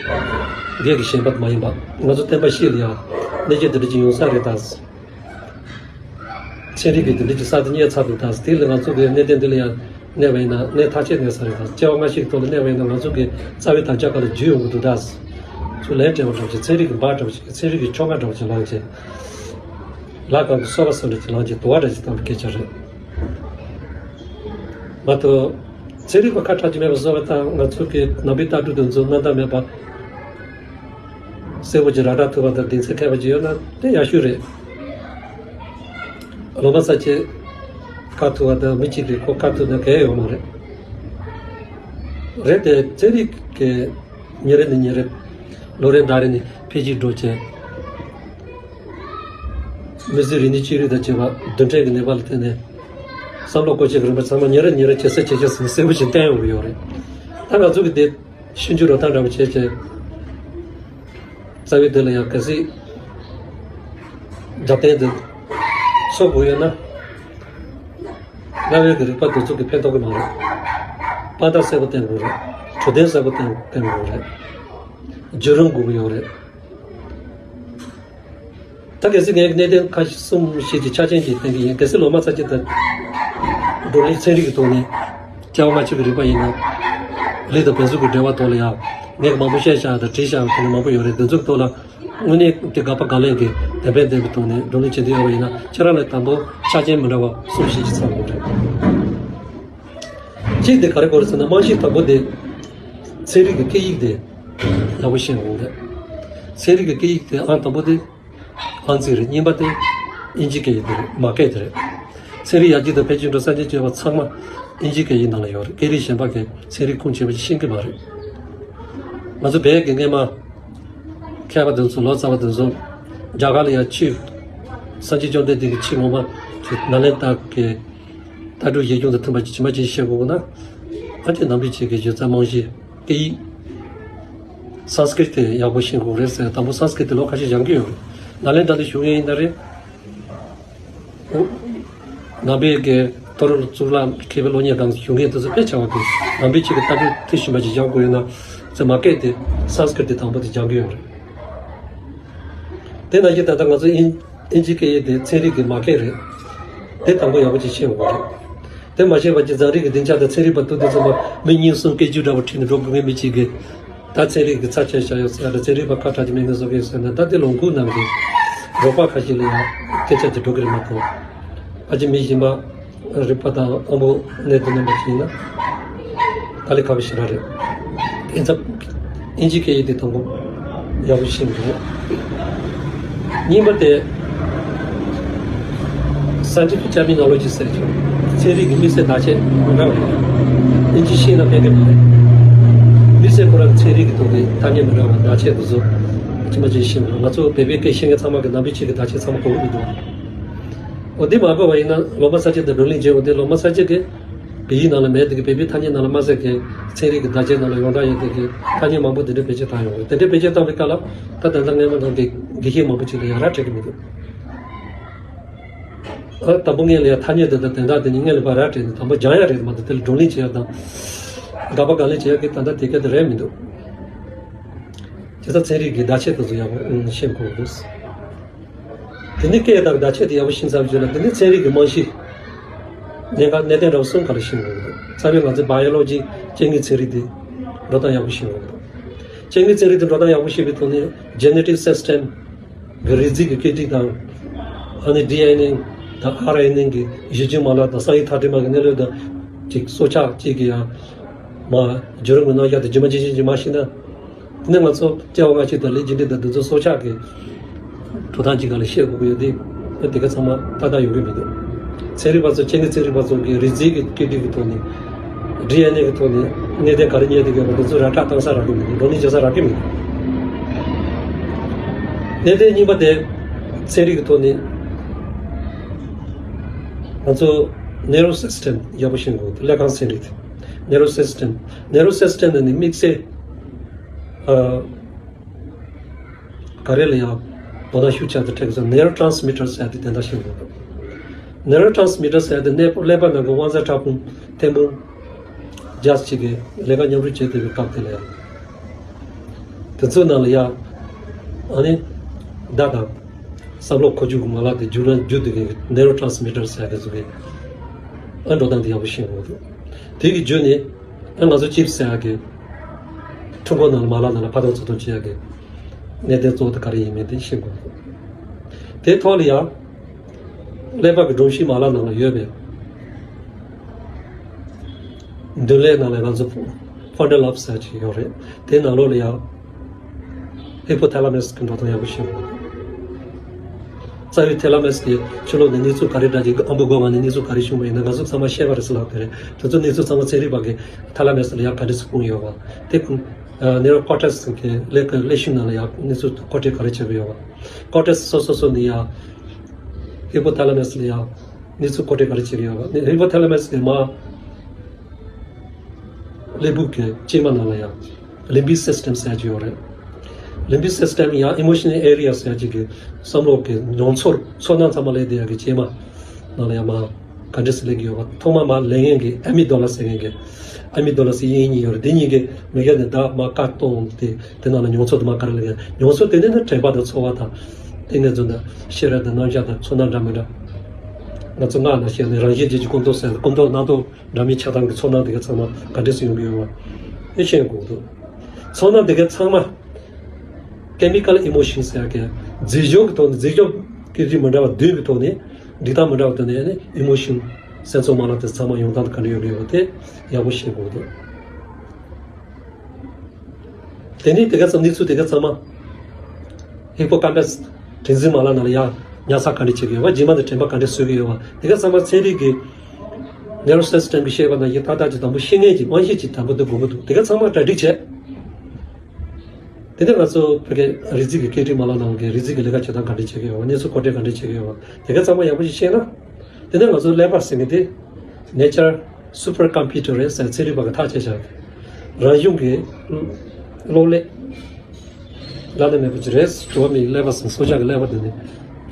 སྒེར་གྱི་ཞེན་པ་མ་ཡིན་པ། ང་ཚོ་བསྟན་པ་སྤྱི་ལ་ཡང་གནོད་སྐྱེལ་དེ་འདྲ་ཅིག་ཡོང་ས་རེད་ད། ཚན་རིག་གི་དེ་འདྲ་ཅིག་ས་དེ་རྙེད་ཚར་འདུག་ད། དེ་ལ་ང་ཚོ་གི་གནད་དོན་འདི་ལ་ཡང་གནས་པ་ཡིན་ན་གནད་ཐག་ཆོད་གནས་ས་རེད་ད། སྐྱེ་བ་སྔ་ཕྱི་གི་ཐོག་ལ་གནས་པ་ཡིན་ན་ང་ཚོ་གི་རྩ་བའི་དམ་བཅའ་ཁག་ལ་འཇུས་ཡོང་གི་འདུག་ད། ཚུར་ལན་སྤྲད་པ་འདྲ་བ་ཅིག་ཚན་རིག་གི་འབའ་འདྲ་བ་ཅིག་ཚན་རིག་གི་ཁྱོ་ག་འདྲ་བ་ཅིག་ལངས་བྱས། ལ་གང་གི་སོ་པ་སོ་འདྲ་ཅིག་ལངས་བྱས་དུ་བ་འདྲ་ཅིག་བཏང་བའི་སྐད་ཆ་རེད། མ་གཏོགས། ཚན་རིག་པ་ཁ་གྲག་ཅིག་མེད་པ་བཟོ་བ་དང་ང་ཚོ་གི་ནང་པའི་ལྟ་གྲུབ་དེ་ཚོ་རྣམ་དག་མེད་པ། གསལ་པོ་ཅིག་ར་སྤྲོད་ཐུབ་པ་དང་གདེང་ཚོད་ཁེལ་བ་ཅིག་ཡོད་ན་དེ་ཡག་ཤོས་རེད། ལོ་མ་ས་ཆེ་ཁ་ཐུག་པ་དང་མི་གཅིག་གིས་ཁོ་ཁ་ཐུག་ན་གལ་ཡོད་མ་རེད། རེད་དེ་ཚན་རིག་གི་ཉིན་རེ་ནས་ཉིན་རེ། ལོ་རེ་ཟླ་རེ་ནས་འཕེལ་རྒྱས་འགྲོ་བྱས། མི་ཚེ་རིག་གནས་ཅི་རིགས་དང་བཅས་པ་རྡུལ་ཕྲན་གྱི་ནུས་པ་ལ་བརྟེན་ནས། བསམ་བློ་བཀོད་ཆེད་ཀྱི་རིམ་པ་ཚང་མ་ཉིན་རེ་ཉིན་རེ་ཇེ་གསལ་ཇེ་ཆེར་སོང་ནས་གསལ་པོ་ཞིག་བསྟན་ཡོང་གི་ཡོད་རེད། ད་ང་ཚོ་གི་དེ་ཤུན་ཆུ་རོ་ཐང་འདྲ་བོ་བྱས་བྱས། རྩ་བའི་དེ་ལ་ཡང་གལ་སྲིད་རྒྱབ་རྟེན་དེ་འཚོལ་དགོས་ཡོད་ན། རྣ་བའི་གི་རིག་པ་དེ་ཚོ་གི་ཕན་ཐོགས་ཀྱི་མ་རེད། དཔང་རྟགས་གསལ་པོ་བསྟན་དགོས་རེད། གྲུབ་དོན་གསལ་པོ་བསྟན་བསྟན་དགོས་རེད། བརྒྱུད་རིམ་དགོས་ཀྱི་ཡོད་རེད། ད་གལ་སྲིད་ངས་གནད་དོན་ཁ་ཤས་གསུམ་བཞི་ཅིག་ཆ་ཅན་ཅིག་བསྟན་གྱི་ཡིན། གལ་སྲིད་ལོ་མ་ཚ་ཅིག་དང་བགྲོ་གླེང་ཚན་རིག་གི་ཐོག་ནས་སྐྱེ་བ་སྔ་ཕྱི་གི་རིག་པ་ཡིན་ན། ལུས་དང་བེམ་གཟུགས་ཀྱི་འབྲེལ་བ་ཐོག་ལ་ཡང་ངས་མང་པོ་བཤད་བཞག་དང་བྲིས་བཞག་གི་ཐོག་ནས་མང་པོ་ཡོད་རེད། འདི་ཚོ་གི་ཐོག་ལ་དངོས་གནས་དེ་དགག་པ་དགག་ལན་གྱི་དེ་ཕན་ལྡན་པའི་ཐོག་ནས་བགྲོ་གླེང་བྱེད་འདོད་ཡོད་པ་ཡིན་ན་ཁྱེད་རང་ལ་དང་པོ་ཆ་རྐྱེན་མི་འདྲ་བ་གསུམ་བཞི་ཅིག་ཚང་དགོས་རེད། གཅིག་དེ་ག་རེ་དགོས་རེད་ཟེར་ན་རྨང་གཞི་དང་པོ་དེ་ཚན་རིག་གི་སྐད་ཡིག་དེ་ཡག་པོ་ཤེས་དགོས་རེད། ཚན་རིག་གི་སྐད་ཡིག་དེ་ཨང་དང་པོ་དེ། ཨང་རྩིས་རེད། གཉིས་པ་དེ་ཨིན་ཇི་སྐད་ཡིག་དེ་རེད། མ་སྐད་དེ་རེད། ཚན་རིག་ཡར་རྒྱས་དང་འཕེལ་རྒྱས་འགྲོ་ས་ཆ་བྱས་པ་ཚང་མ་ཨིན་ཇི་སྐད་ཡིག་ནང་ལ་ཡོད་རེད། སྐད་རིགས་གཞན་པ་གི་ཚན་རིག་ཁུངས་ཆེ་བ་ཞིག་ཤེས་ཀྱི་མ་རེད། ང་ཚོ་བོད་ཀྱི་སྔས་མ་མཁས་པ་དེ་ཚོ་ལོ་ཙཱ་བ་དེ་ཚོ་རྒྱ་གར་ལ་ཡང་ཆོས་སངས་རྒྱས་བཅོམ་ལྡན་འདས་ཀྱི་ཆོས་ངོ་མ་དེ་ནཱ་ལེནྡྲ་གི་ལྟ་གྲུབ་བཞེད་སྐྱོང་དང་མཐུན་པ་ཅིག་ཇི་མ་ཇི་བཞིན་བཤད་དགོས་ན། ཨ་ཅེ་ནང་པའི་ཆོས་ཀྱི་སྒྱུ་རྩལ་རྨང་གཞི། སྐད་ཡིག་སཾ་སྐྲྀཏ་དེ་ཡག་པོ་ཤེས་དགོས་རེད་ཟེར། དང་པོ་སཾ་སྐྲྀཏ་དེ་ལོ་ཁ་ཤས་སྦྱང་གི་ཡོད་རེད། ནཱ་ལེནྡྲ་དུ་བཞུགས་མཁན་ཡིན་ན་རེད། ནང་པའི་གི་ཏོ་རུ་གཙུག་ལག་མཁས་པའི་སློབ་གཉེར་ཁང་བཞུགས་མཁན་དེ་ཚོ་དཔེ་ཆེ་བ་གི་ནང་པའི་ཆོས་ཀྱི་ལྟ་གྲུབ་མཐུན་ཞིང་པ་ཅིག་སྦྱང་དགོས་ཡོད་ན་ཚེ་མ་སྐད་དེ་སཾ་སྐྲྀཏ་དེ་དང་པོ་དེ་སྦྱང་གི་ཡོད་རེད། དེ་ནང་བཞིན་ད་ལྟ་ང་ཚོ་ཨིན་ཨིན་ཇི་སྐད་ཡིག་དེ་ཚན་རིག་གི་མ་སྐད་རེད། དེ་དང་པོ་ཡག་པོ་ཅིག་ཤེས་དགོས་རེད། དེ་མ་ཤེས་པ་ཅིག་རྫ་རིགས་ཀྱི་སྡིངས་ཆ་དང་ཚན་རིག་པ་ཐུག་དུས་ཙམ་པ་མི་གཉིས་གསུམ་སྐད་ཅིག་འདྲ་བོ་ཁྲིད་ནས་འགྲོ་དགོས་མཁན་མི་གཅིག་གིས། ད་ཚན་རིག་གི་ཚབ་བྱས་བཞག་ཡོད་ཟེར་ཡ་དང་ཚན་རིག་པ་ཁ་གྲག་ཅིག་མེད་མཁན་བཟོ་གི་ཡོད་ཟེར་ན། ད་དེ་ལོ་འགུག་གནང་གི་རོགས་པ་ཁ་ཤས་ལ་ཡང་སྐད་ཆ་དེ་འགྲོ་གི་རེད་མ་གཏོགས། ཕལ་ཆེར་མི་གཞན་པ་རིག་པ་དང་དབང་པོ་གནད་དུ་གནས་པ་ཞིག་ཡིན་ན་དཀའ་ལས་ཁག་པོ་ཞེ་དྲག་རེད། ཡིན་ཙང་ཨིན་ཇི་སྐད་ཡིག་དེ་དང་པོ་ཡག་པོ་ཤེས་དགོས། གཉིས་པ་དེ། scientific terminology ཟེར་གྱི་ཚན་རིག་གི་དམིགས་བསལ་བརྡ་ཆད་མི་འདྲ་བ་ཡོད། ཨིན་ཇི་ཤེས་ན་ཕན་གི་མ་རེད། དམིགས་བསལ་ཁོ་རང་ཚན་རིག་གི་ཐོག་གི་ཐ་སྙད་མི་འདྲ་བ་བརྡ་ཆད་དེ་ཚོ་ཅི་མ་ཅི་ཤེས་དགོས། ང་ཚོ་བོད་པའི་སྐད་ཤེས་མཁན་ཚང་མ་གི་ནང་པའི་ཆོས་ཀྱི་བརྡ་ཆད་ཚང་མ་གོ་གི་མི་འདུག་འོ་འདི་མ་གོ་བ་ཡིན་ན་ལོ་མ་ས་ཆ་དེ་བགྲོ་གླེང་བྱས་འོ་འདི་ལོ་མ་ས་ཆ་གི་བོད་ཡིག་ནང་ལ་མེད་དེ་གི་བོད་པའི་ཐ་སྙད་ནང་ལ་མ་ཟད་མཁན་ཚན་རིག་གི་བརྡ་ཆད་ནང་ལ་ཡོངས་གྲགས་ཡོད་དེ་གི་ཐ་སྙད་མང་པོ་དེ་འདྲ་བེད་སྤྱོད་བཏང་ཡོང་གི་རེད། དེ་འདྲ་བེད་སྤྱོད་བཏང་བའི་སྐབས་ལ་ད་ད་ལྟ་སྔས་མ་ནང་གི་དགེ་བཤེས་མང་པོ་ཅིག་ལ་ཡ་རབས་སྤྲད་ཀྱི་མི་འདུག་ཨ་དང་པོ་སྔོན་ལ་ཡ་ཐ་སྙད་དེ་དང་དོན་དག་དེ་གཉིས་སྔོན་ལ་ཕར་ར་སྤྲད་ནས་དང་པོ་སྦྱང་ཡ་རེད་མ་གཏོགས་དེ་ལ་བགྲོ་གླེང་བྱེད་ཡ་དང་དགག་པ་དགག་ལན་བྱེད་ཡ་གི་ད་ལྟ་དེ་ག་དེ་རེད་མི་འདུག་བྱས་ཙང་ཚན་རིག་གི་བརྡ་ཆད་དེ་ཚོ་ཡག་པོ་ཤེས་དགོས་འདུག་དེ་ནས་སྐད་དང་བརྡ་ཆད་དེ་ཡག་པོ་ཤེས་ཚར་བའི་རྗེས་ལ་དེ་ནས་ཚན་རིག་གི་རྨང་གཞི་གནད་འགག་གནད་དོན་འདྲ་བོ་གསུམ་ག་ལ་ཤེས་དགོས་འདུག་རྩ་བའི་ང་ཚོའི་བ་ཡོ་ལོ་ཇི་སྐྱེ་དངོས་ཚན་རིག་དེ་འགྲོ་སྟངས་ཡག་པོ་ཤེས་དགོས་འདུག་སྐྱེ་དངོས་ཚན་རིག་དེ་འགྲོ་སྟངས་ཡག་པོ་ཤེས་པའི་ཐོག་ནས་genetic system གི་རིགས་རྫས་ཀྱི་སྐད་རིགས་དང་། ཨ་ནི་ཌི་ཨེན་ཨེ་དང་ཨར་ཨེན་ཨེ་གི་བཞི་བཅུ་མ་ལག་དང་གསང་ཡིག་མཐའ་འདྲེན་པ་གི་གནས་ལུགས་དང་། ཅིག་སྲོག་ཆགས་གཅིག་གི་ཡང་མ་བརྒྱུད་རིམ་གྱི་རྣམ་གཞག་དང་རྒྱུ་མ་ཇི་བཞིན་ཅིག་མ་ཤེས་ན། དེ་ནས་ང་ཚོ་སྐྱེ་བ་སྔ་ཕྱི་དང་ལས་རྒྱུ་འབྲས་དང་དེ་ཚོ་སྲོག་ཆགས་ཀྱི་འགྲོ་སྟངས་ཅིག་ག་ལ་ཤེས་དགོས་ཀྱི་ཡོད་དེ། དེ་ག་ཚང་མ་ཏག་ཏག་ཡོང་གི་མི་འདུག་ཚན་རིག་པ་ཚོ་སྐྱེ་དངོས་ཚན་རིག་པ་ཚོ་གི་རིགས་རྫས་ཀྱི་སྐད་རིགས་ཀྱི་ཐོག་ནས། ཌི་ཨེན་ཨེ་གི་ཐོག་ནས་གནད་དོན་ག་རེ་རྙེད་དེ་གས་པ་དེ་ཚོ་ར་སྤྲོད་བཏང་ས་རག་གི་མི་འདུག་བགྲོ་གླེང་བྱེད་ས་རག་གི་མི་འདུག་གནད་དོན་གཉིས་པ་དེ་ཚན་རིག་གི་ཐོག་ནས་ང་ཚོ་ནེ་རོ་སིས་ཊེམ་ཡག་པོ་ཤེས་དགོས་འདུག་ཀླད་ཁང་ཚན་རིག་དེ། ནེ་རོ་སིས་ཊེམ། ནེ་རོ་སིས་ཊེམ་ནི་དམིགས་བསལ་ཨ། ག་རེ་ལ་ཡང་དོ་སྣང་ཤུགས་ཆེ་དུ་ཐེག་སོང་། ནེ་རོ་ཊྲན་སི་མི་ཊར་ཟེར་ཡ་དེ་དེ་འདྲ་ཤེས་དགོས་འདུག་ནེ་རོ་ཊྲན་སི་མི་ཊར་ཟེར་ཡ་དེ་ཀླད་པ་ནང་གི་དབང་རྩ་ཕྲ་ཕུང་ཐེར་འབུམ་བརྒྱ་ཅིག་གིས་ལས་ཀ་མཉམ་རུབ་བྱེད་བསྡད་པའི་སྐབས་དེ་ལ་ཡང་། དེ་ཚོའི་ནང་ལ་ཡ། ཨ་ནི། བརྡ་དང་། བསམ་བློ་འཁོར་རྒྱུག་གི་མ་ལག་དེ་རྒྱུགས་ལ་རྒྱུགས་དེ་གི་ནེ་རོ་ཊ་རན་སི་མི་ཊར་ཟེར་ཡ་གི་ཚོ་གི། ཨ་འགྲོ་སྟངས་དེ་ཡག་པོ་ཤེས་དགོས་འདུག་དེ་གི་བརྒྱུད་ནས། ཨ་ང་ཚོ་ཅིབ་ཟེར་ཡ་གི། ཐུན་མོང་ནང་ལ་མ་ལག་ནང་ལ་ཕར་ཚུར་ཚུར་གཏོང་བྱེད་ཡ་གི། གནད་དོན་གཙོ་བོ་དེ་ག་རེ་ཡིན་མིན་དེ་ཤེས་དགོས་འདུག་དེའི་ཐོག་ལ་ཡ། ཀླད་པ་གི་སྒྲོམ་གཞི་མ་ལག་ནང་ལ་ཡོད་པའི། མདུན་ལས་ནང་ལ་ང་ཚོ་ཕོན་ཊལ་ལོབ་ཟེར་ཅིག་ཡོད་རེད། དེ་ནང་ལོགས་ལ་ཡང་། ཧི་པོ་ཐེ་ལ་མས་ཀྱི་འགྲོ་སྟངས་ཡག་པོ་ཤེས་དགོས། རྩ་བའི་ཐེ་ལ་མས་ཀྱི་ཕྱི་ལོགས་ནས་གནས་ཚུལ་ག་རེ་འདྲ་ཅིག་ཨམ་བུ་སྒོ་ང་ནས་གནས་ཚུལ་ག་རེ་བྱུང་བ་ཡིན་ན་ང་ཚོ་ཚང་མ་ཤེས་པ་རེད་ཟེར་ལབ་དེ་རེད། དེ་ཚོ་གནས་ཚུལ་ཚང་མ་ཚན་རིག་པ་གི་ཐེ་ལ་མས་ལ་ཡང་ག་འདྲ་སེ་སྤུངས་ཡོད་པ། དེ་ཀུན། ནེ་རོ་ཀོར་ཊེག་སི་གི་ཀླད་ཀྱི་ཀླད་ཤུལ་ནང་ལ་ཡང་གནས་ཚུལ་མཁོ་སྤྲོད་ག་རེ་བྱེད་ཀྱི་ཡོད་པ། ཀོར་ཊེག་སི་སོ་སོ་སོ་ནས་ཡང་། ཧི་པོ་ཐེ་ལ་མས་ལ་ཡང་། གནས་ཚུལ་མཁོ་སྤྲོད་ག་རེ་བྱེད་ཀྱི་ཡོད་པ། ཧི་པོ་ཐེ་ལ་མས་ཀྱི་མ། ཀླད་པའི་གི་ལྕེབ་མ་ནང་ལ་ཡང་། ལིམ་བིག་སིས་ཊེམ་ཟེར་གྱི་ཡོད་རེད། ལིམ་བིག་སིས་ཊེམ་ཡང་ཨི་མོ་ཤི་ནལ་ཨེ་རི་ཡ་ཟེར་གྱི་གི་བསམ་བློ་གི་མྱོང་ཚོར་ཚོར་སྣང་ཚང་མ་སླེབས་བསྡད་ཡ་གི་ལྕེབ་མ་ནང་ལ་ཡང་མ་ག་འདྲ་སེ་སླེབས་ཀྱི་ཡོད་པ། ཐོག་མ་མ་ལབ་མཁན་གྱི་ཨེ་མིག་ཌོ་ལ་ཟེར་མཁན་གྱི། ཨེ་མིག་ཌོ་ལ་ཟེར་དབྱིན་ཡིག་གཉིས་ཡོད་རེད། དེ་གཉིས་ཀྱི་མིག་ཡ་ནས་བརྡ་མར་བཀའ་གཏོང་སྟེ་དེ་ནང་ལ་མྱོང་ཚོར་དེ་མར་ག་རེ་སླེབས་མཁན། མྱོང་ཚོར་དེ་ནས་ནི་དྲན་པ་དང་ཚོར་བ་དང་། ཏིང་ངེ་འཛིན་དང་ཤེས་རབ་དང་རྣམ་གཞག་དང་ཚོར་སྣང་འདྲ་མི་འདྲ། ང་ཚོ་སྔགས་ནང་བཤད་ནས་རང་བཞིན་བརྗོད་ཀྱི་ཀུན་རྟོག་ཟེར་ཀུན་རྟོག་རྣམ་རྟོག་འདྲ་མིན་ཆགས་སྡང་གི་ཚོར་སྣང་དེ་ག་ཚང་མ་ག་འདྲས་སུ་ཡོང་གི་ཡོད་པ་ཨེ་ཤེས་དགོས་འདུག་ཚོར་སྣང་དེ་ག་ཚང་མ་ཀེ་མི་ཀལ་ཨི་མོ་ཤན་ཟེར་ཡ་གི་རྫས་སྦྱོར་གྱི་ཐོག་ནས། རྫས་སྦྱོར་གྱི་རིགས་མི་འདྲ་བ་བདུན་གྱི་ཐོག་ནས། སྒྲིག་སྟངས་མི་འདྲ་བ་དེ་ནས་ཨི་མོ་ཤན་སེམས་ཚོར་མ་ལག་དེ་ཚང་མ་ཡོང་སྟངས་དེ་ག་འདྲ་ཡོང་གི་ཡོད་པ་དེ་ཡག་པོ་ཤེས་དགོས་འདུག་དེ་ནས་དེ་ག་ཚང་། གནས་ཚུལ་དེ་ག་ཚང་མ་ཧི་པོ་ཀམ་པས་དྲན་འཛིན་མ་ལག་ནང་ལ་ཡང་ཉར་ཚགས་ག་འདྲ་བྱེད་ཀྱི་ཡོད་པ། རྗེས་མ་དེ་དྲན་པ་ག་འདྲ་གསོ་གི་ཡོད་པ། དེ་ག་ཚང་མ་ཚན་རིག་གི་ནེ་རོ་སི་སི་ཊེམ་གྱི་བཤད་པ་ནང་བཞིན་ཏག་ཏག་ཅིག་དང་པོ་ཤེས་མཁན་གྱི་དབང་ཤེད་ཅིག་དང་པོ་དེ་དགོས་ཀྱི་འདུག་དེ་ག་ཚང་མ་གྲ་སྒྲིག་བྱས། དེ་ནས་ང་ཚོ་བོད་ཀྱི་རིགས་རྫས་ཀྱི་སྐད་འཕྲིན་མ་ལག་ནང་གི་རིགས་རྫས་ཀྱི་ལས་ཀ་བྱེད་སྟངས་ག་འདྲ་བྱེད་ཀྱི་ཡོད་པ། གནས་ཚུལ་མཁོ་སྤྲོད་ག་འདྲ་བྱེད་ཀྱི་ཡོད་པ། དེ་ག་ཚང་མ་ཡག་པོ་ཞིག་ཤེས་ན། དེ་ནས་ང་ཚོ་ཀླད་པ་ཟེར་མཁན་དེ་ནེ་ཅར་སུ་པར་ཀམ་པུ་ཊར་རེད་ཟེར་ཚན་རིག་པ་གིས་ཐག་བཅད་བཞག་རང་བྱུང་གི་གློག་ཀླད་བླ་ན་མེད་པ་ཅིག་རེད། འགྲོ་བ་མིའི་ཀླད་པ་ཟེར། སྲོག་ཆགས་ཀྱི་ཀླད་པ་དེ་ནི་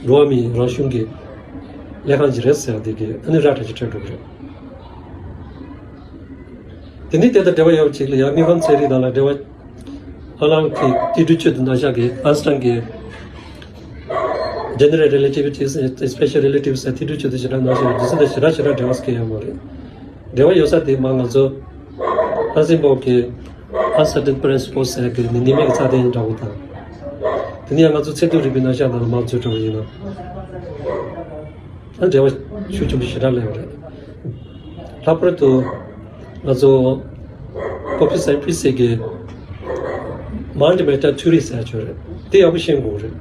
འགྲོ་བ་མིའི་རང་བྱུང་གི་ཀླད་ཁང་ཅིག་རེད་ཟེར་བ་དེ་གིས་ཨ་ནི་ར་འདྲ་ཅིག་སྤྲད་འགྲོ་གི་རེད། དེ་ནི་དེ་དང་འབྲེལ་བ་ཡོད་པ་ཅིག་ལ་ཡང་དངོས་ཁམས་ཚན་རིག་དང་ལ་འབྲེལ་བ། ཨ་ལང་གི་ཏི་སྒྲུབ་ཆོས་སྡེ་ནང་བཞག་གི་ཨན་སི་ཊན་གྱི་General Relativity, Special Relativity ཟེར་ཏི་སྒྲུབ་ཆོས་སྡེ་ཞེ་དྲག་ནང་བཞག་གི་དེ་ཚོ་དང་ཞེ་དྲག་ཞེ་དྲག་འབྲེལ་བ་སྐྱེ་ཡོད་མ་རེད། འབྲེལ་བ་ཡོད་ས་དེ་མ་ང་ཚོ་ཧན་སེན་བོག་གི་Uncertain Principles ཟེར་གི་ནི་ངེས་མེད་ཀྱི་རྩ་དོན་འདྲ་བོ་དང་། དེ་ནས་ཡང་ང་ཚོ་ཚད་མཐོའི་རིག་པའི་རྣམ་གཞག་ནང་ལ་མར་འཛུལ་འགྲོ་བ་ཡིན་ན། ཨ་འབྲེལ་བ་ཤུགས་ཆེན་པོ་ཞེ་དྲག་སླེབས་པ་རེད། ལྷག་པར་དུ་ང་ཚོ་པོ་པི་སན་པི་སེ་གི་Mind Matter Theory ཟེར་ཡ་ཅིག་ཡོད་རེད། དེ་ཡག་པོ་ཤེས་དགོས་རེད།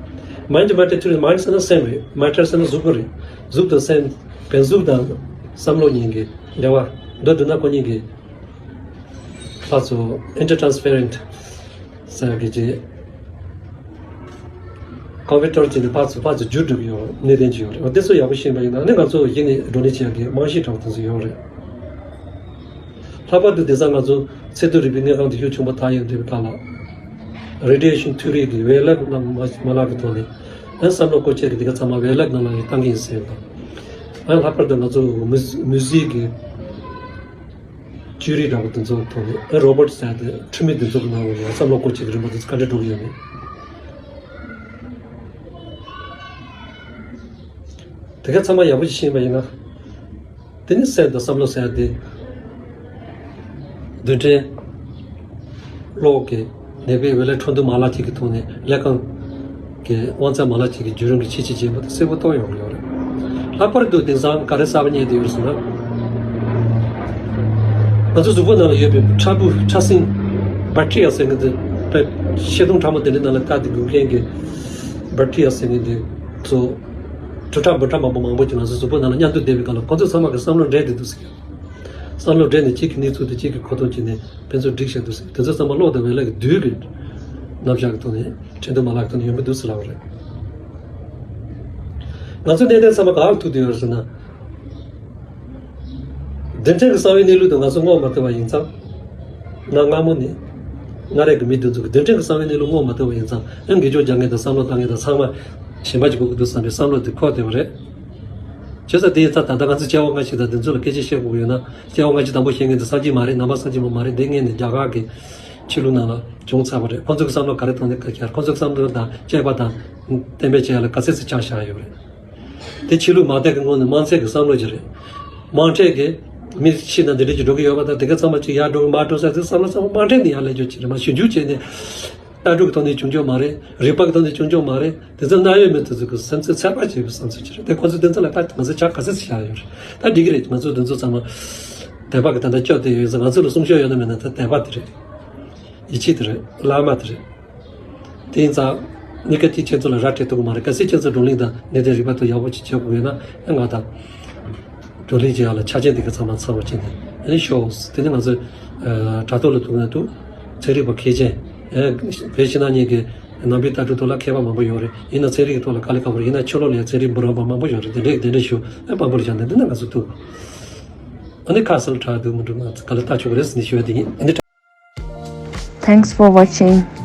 Mind Matter Theory། Mind ཟེར་ན་སེམས་རེད། Matter ཟེར་ན་གཟུགས་པོ་རེད། གཟུགས་དང་སེམས། བན་གཟུགས་དང་བསམ་བློ་གཉིས་ཀྱི་འབྲེལ་བ། མདོར་བསྡུ་ན་ཁོ་གཉིས་ཀྱི་ཕར་ཚུར་Intertransference ཟེར་གྱི་ཅིག་ཀམ་པུ་ཊར་ཅིག་ནས་ཕར་ཚུར་ཕར་ཚུར་བརྒྱུད་འགྲོ་གི་ཡོད་གནད་དོན་ཅིག་ཡོད་རེད། འོ་དེ་ཚོ་ཡག་པོ་ཤེས་པ་ཡིན་ན་ནི་ང་ཚོ་གཞི་ནས་བགྲོ་གླེང་བྱེད་ཡག་གི་རྨང་གཞི་འདྲ་བོ་དེ་ཚོ་ཡོད་རེད། ལྷག་པར་དུ་དེང་སང་ང་ཚོ་ཚད་མཐོའི་རིག་པའི་དངོས་ཁམས་དེ་ཤུགས་ཆེན་པོ་དར་ཡོང་དུས་སྐབས་ལ། Radiation Theory གི་ཝེབ་ལེབ་ནང་མ་མ་ལག་གི་ཐོག་ནས་ཨ་བསམ་བློ་སྐོར་ཅིག་གི་དེ་ག་ཚང་མ་ཝེབ་ལེབ་ནང་ལ་བཏང་གི་ཡིན་ཟེར་དང་། ཨ་ལྷག་པར་དུ་ང་ཚོ་མུ་མུ་ཟིག་གི་ཅུ་རི་འདྲ་པོ་དེ་ཚོ་ཐོག་ནས་ཨ་རོ་བོ་ཊི་ཟེར་དེ་འཕྲུལ་མི་དེ་ཚོ་གི་ནང་ལ་བསམ་བློ་སྐོར་ཅིག་གི་རིམ་པ་དེ་ཚོ་ག་འདྲ་འགྲོ་གི་ཡོད་མེད། དེ་ག་ཚང་མ་ཡག་པོ་ཞིག་ཤེས་པ་ཡིན་ན། དེ་ནི་སེམས་དང་བསམ་བློ་ཟེར་ཡ་དེ། རྡུལ་ཕྲན་གློག་གི་ནད་པའི་ཝེབ་ལེབ་འཕྲོ་འདུ་མ་ལག་ཅིག་གི་ཐོག་ནས་ཀླད་ཁང་གི་དབང་རྩ་མ་ལག་ཅིག་གི་བརྒྱུད་རིམ་གྱི་ཕྱི་ཕྱི་རྗེས་མ་དེ་གསལ་པོ་རྟོགས་ཡོང་གི་ཡོད་རེད། ལྷག་པར་དུ་དེང་སང་ག་རེ་གསར་པ་རྙེད་བསྡད་ཡོད་ཟེར་ན། ང་ཚོ་གཟུགས་པོ་ནང་ལ་ཡོད་པའི་ཕྲ་ཕུང་ཕྲ་སྲིན་བེག་ཊི་རི་ཡ་ཟེར་མཁན་དེ་དཔེ་ཤེལ་དུམ་ཕྲ་མོ་དེ་འདྲའི་ནང་ལ་བཏགས་ཏེ་སྒུག་མཁན་གྱི་བེག་ཊི་རི་ཡ་ཟེར་མཁན་དེ་ཚོ་དྲུག་ཕྲ་འབུམ་ཕྲ་མང་པོ་མང་པོ་ཅིག་ང་ཚོ་གཟུགས་པོ་ནང་ལ་མཉམ་དུ་བསྡད་པའི་སྐབས་ལ་ཁོ་ཚོ་ཚང་མ་གི་བསམ་བློ་འདྲེས་བསྡད་འདུག་ཟེར། བསམ་བློ་འདྲེས་ནས་གཅིག་གི་གནས་ཚུལ་དེ་གཅིག་གིས་གོ་རྟོགས་བྱས་ནས་ཕན་ཚུན་སྒྲིག་བཞག་འདུག་ཟེར། དེ་ཚོ་ཚང་མ་གློག་དང་ཝེ་ལེབ་ཀྱི་རྡུལ་གྱི་རྣམ་གཞག་གི་ཐོག་ནས་འཕྲོ་འདུ་མ་ལག་གི་ཐོག་ནས་ཡོང་གི་འདུག་ཟེར་ལབ་པ་རེད། ང་ཚོ་གནད་དོན་ཚང་མ་ག་རུ་ཐུག་བསྡད་ཡོད་ཟེར་ན། རྡུལ་ཕྲན་གྱི་གསང་བའི་གནས་ལུགས་དེ་ང་ཚོ་བསྔོག་མ་ཐུབ་པ་ཡིན་ཙང་། གནའ་སྔ་མོ་ནས་སྔ་རབས་ཀྱི་མི་དེ་ཚོ་གིས་རྡུལ་ཕྲན་གྱི་གསང་བའི་གནས་ལུགས་བསྔོག་མ་ཐུབ་པ་ཡིན་ཙང་། ཨ་དགེ་སྦྱོར་རྒྱག་མཁན་དང་བསམ་བློ་བཏང་མཁན་དང་ཚང་མ་གཞན་པ་ཅིག་དགོས་ཀྱི་འདུག་བསམ་པའི་བསམ་བློ་དེ་འཁོར་བསྡད་པ་རེད། བྱས་ཙང་དེ་ཡིན་ཙང་ད་ལྟ་ང་ཚོ་སྐྱེ་བ་སྔ་ཕྱི་དང་དེ་ཚོ་ལ་སྐད་ཆ་བཤད་དགོས་ཀྱི་ཡོད་ན། སྐྱེ་བ་སྔ་ཕྱི་དང་པོ་བཤད་མཁན་དེ་སངས་རྒྱས་མ་རེད། ནང་པ་སངས་རྒྱས་པ་མ་རེད། དེ་སྔོན་ནས་རྒྱ་གར་གྱི་ ཆོས་ལུགས་ནང་ལ་བྱུང་ཚར་བ་རེད། ཁོང་ཚོ་གི་བསམ་བློ་ག་རེ་གཏོང་ནས་ག་རེ་བྱས། ཁོང་ཚོ་གི་བསམ་བློ་དང་དཔྱད་པ་དང་གཏན་འབེབས་བྱས་ཡ་ལ་ག་ཚད་ཙམ་ཆ་བཞག་ཡོད་རེད། དེ་ཆོས་ལུགས་མ་དར་གི་སྔོན་ནས་དམངས་ཚད་ཀྱི་བསམ་བློ་ཅིག་རེད། དམངས་ཁྲོད་ཀྱི་མི་ཤི་ན་འདི་འདྲ་ཅིག་འགྲོ་གི་ཡོད་པ་དང་། དེ་ག་ཚང་མ་ཅིག་ཡར་འགྲོ་གི་མར་འགྲོ་ས་དེ་བསམ་བློ་ཚང་མ་དམངས་ཁྲོད་ནས་ཡར་སླེབས་རྒྱུ་ཅིག་རེད། མ་ཞིབ་འཇུག་བྱས་ནས་ལྟ་གྲུབ་ཀྱི་ཐོག་ནས་བྱུང་རྒྱུ་མ་རེད། རིག་པ་གི་ཐོག་ནས་བྱུང་རྒྱུ་མ་རེད། དེ་ཚོ་གནད་ཡོད་མི་དེ་ཚོ་གི་སེམས་ཚོར་ཚད་པ་ཆེ་བའི་བསམ་ཚུལ་ཅིག་རེད། དེ་ཁོ་ཚོ་དེ་ཚོ་ལ་ད་ང་ཚོ་ཆ་ག་ཚོད་ཙམ་བཞག་ཡོད་རེད། ད་འགྲིག་གི་རེད། ང་ཚོ་དེ་ཚོ་ཚང་མ་དད་པ་གི་ད་ལྟ་སྐྱོ་དེ་ཡོད་ས། ང་ཚོ་ལ་གསུང་ཤོག་ཡོད་ན་མེད་ན་ད་དད་པ་དེ་རེད། ཡིད་ཆེས་དེ་རེད། བླ་མ་དེ་རེད། དེ་ཡིན་ཙང་གཉིས་ཀ་གཅིག་ཁྱེད་ཚོ་ལ་ར་སྤྲད་ཐུབ་ཀྱི་མ་རེད། གལ་སྲིད་ཁྱེད་ཚོ་བགྲོ་གླེང་དང་གནད་དོན་རིག་པ་དང་ཡག་པོ་ཅིག་བྱེད་དགོས་ཡོད་ན། ཨ་ང་དང་བགྲོ་གླེང་བྱེད་ཡག་ལ་ཆ་རྐྱེན་དེ་ག་ཚང་མ་ཚང་བ་བྱས་ནས་ཨ་ནི་ཤོག་དེ་ནི་ང་ཚོས་ཨ་དྲ་ཐོག་ལ་ཐུག་ན་འདུག་ཚན་རིག་པ་མཁས་ཅན། ཨ་བོད་ཕྱི་ནང་གཉིས་ཀྱི་ནང་པའི་ལྟ་གྲུབ་ཐོག་ལ་མཁས་པ་མང་པོ་ཡོད་རེད། ཡིན་ན་ཚན་རིག་གི་ཐོག་ལ་དཀའ་ལས་ཁག་པོ་རེད། ཡིན་ན་ཆོས་ལུགས་ལ་ཡང་ཚན་རིག་འབུམ་རམས་པ་མང་པོ་ཡོད་རེད། དེ་འདྲས་དེ་འདྲས་ཞུ། ཨ་དཔང་པོ་ལ་བཞག་ནས་འདི་ན་ང་ཚོ་ཐུག་ཨ་ནི་ཁ་གསལ་དྲག་འདུག་མི་འདུག་ང་ཚོ་ག་ལ་ལྟ་ཆོག་གི་རེད་ཟེར་ནས་ཞུ་བ་དེ་ཡིན། ཨ་ནི། Thanks for watching.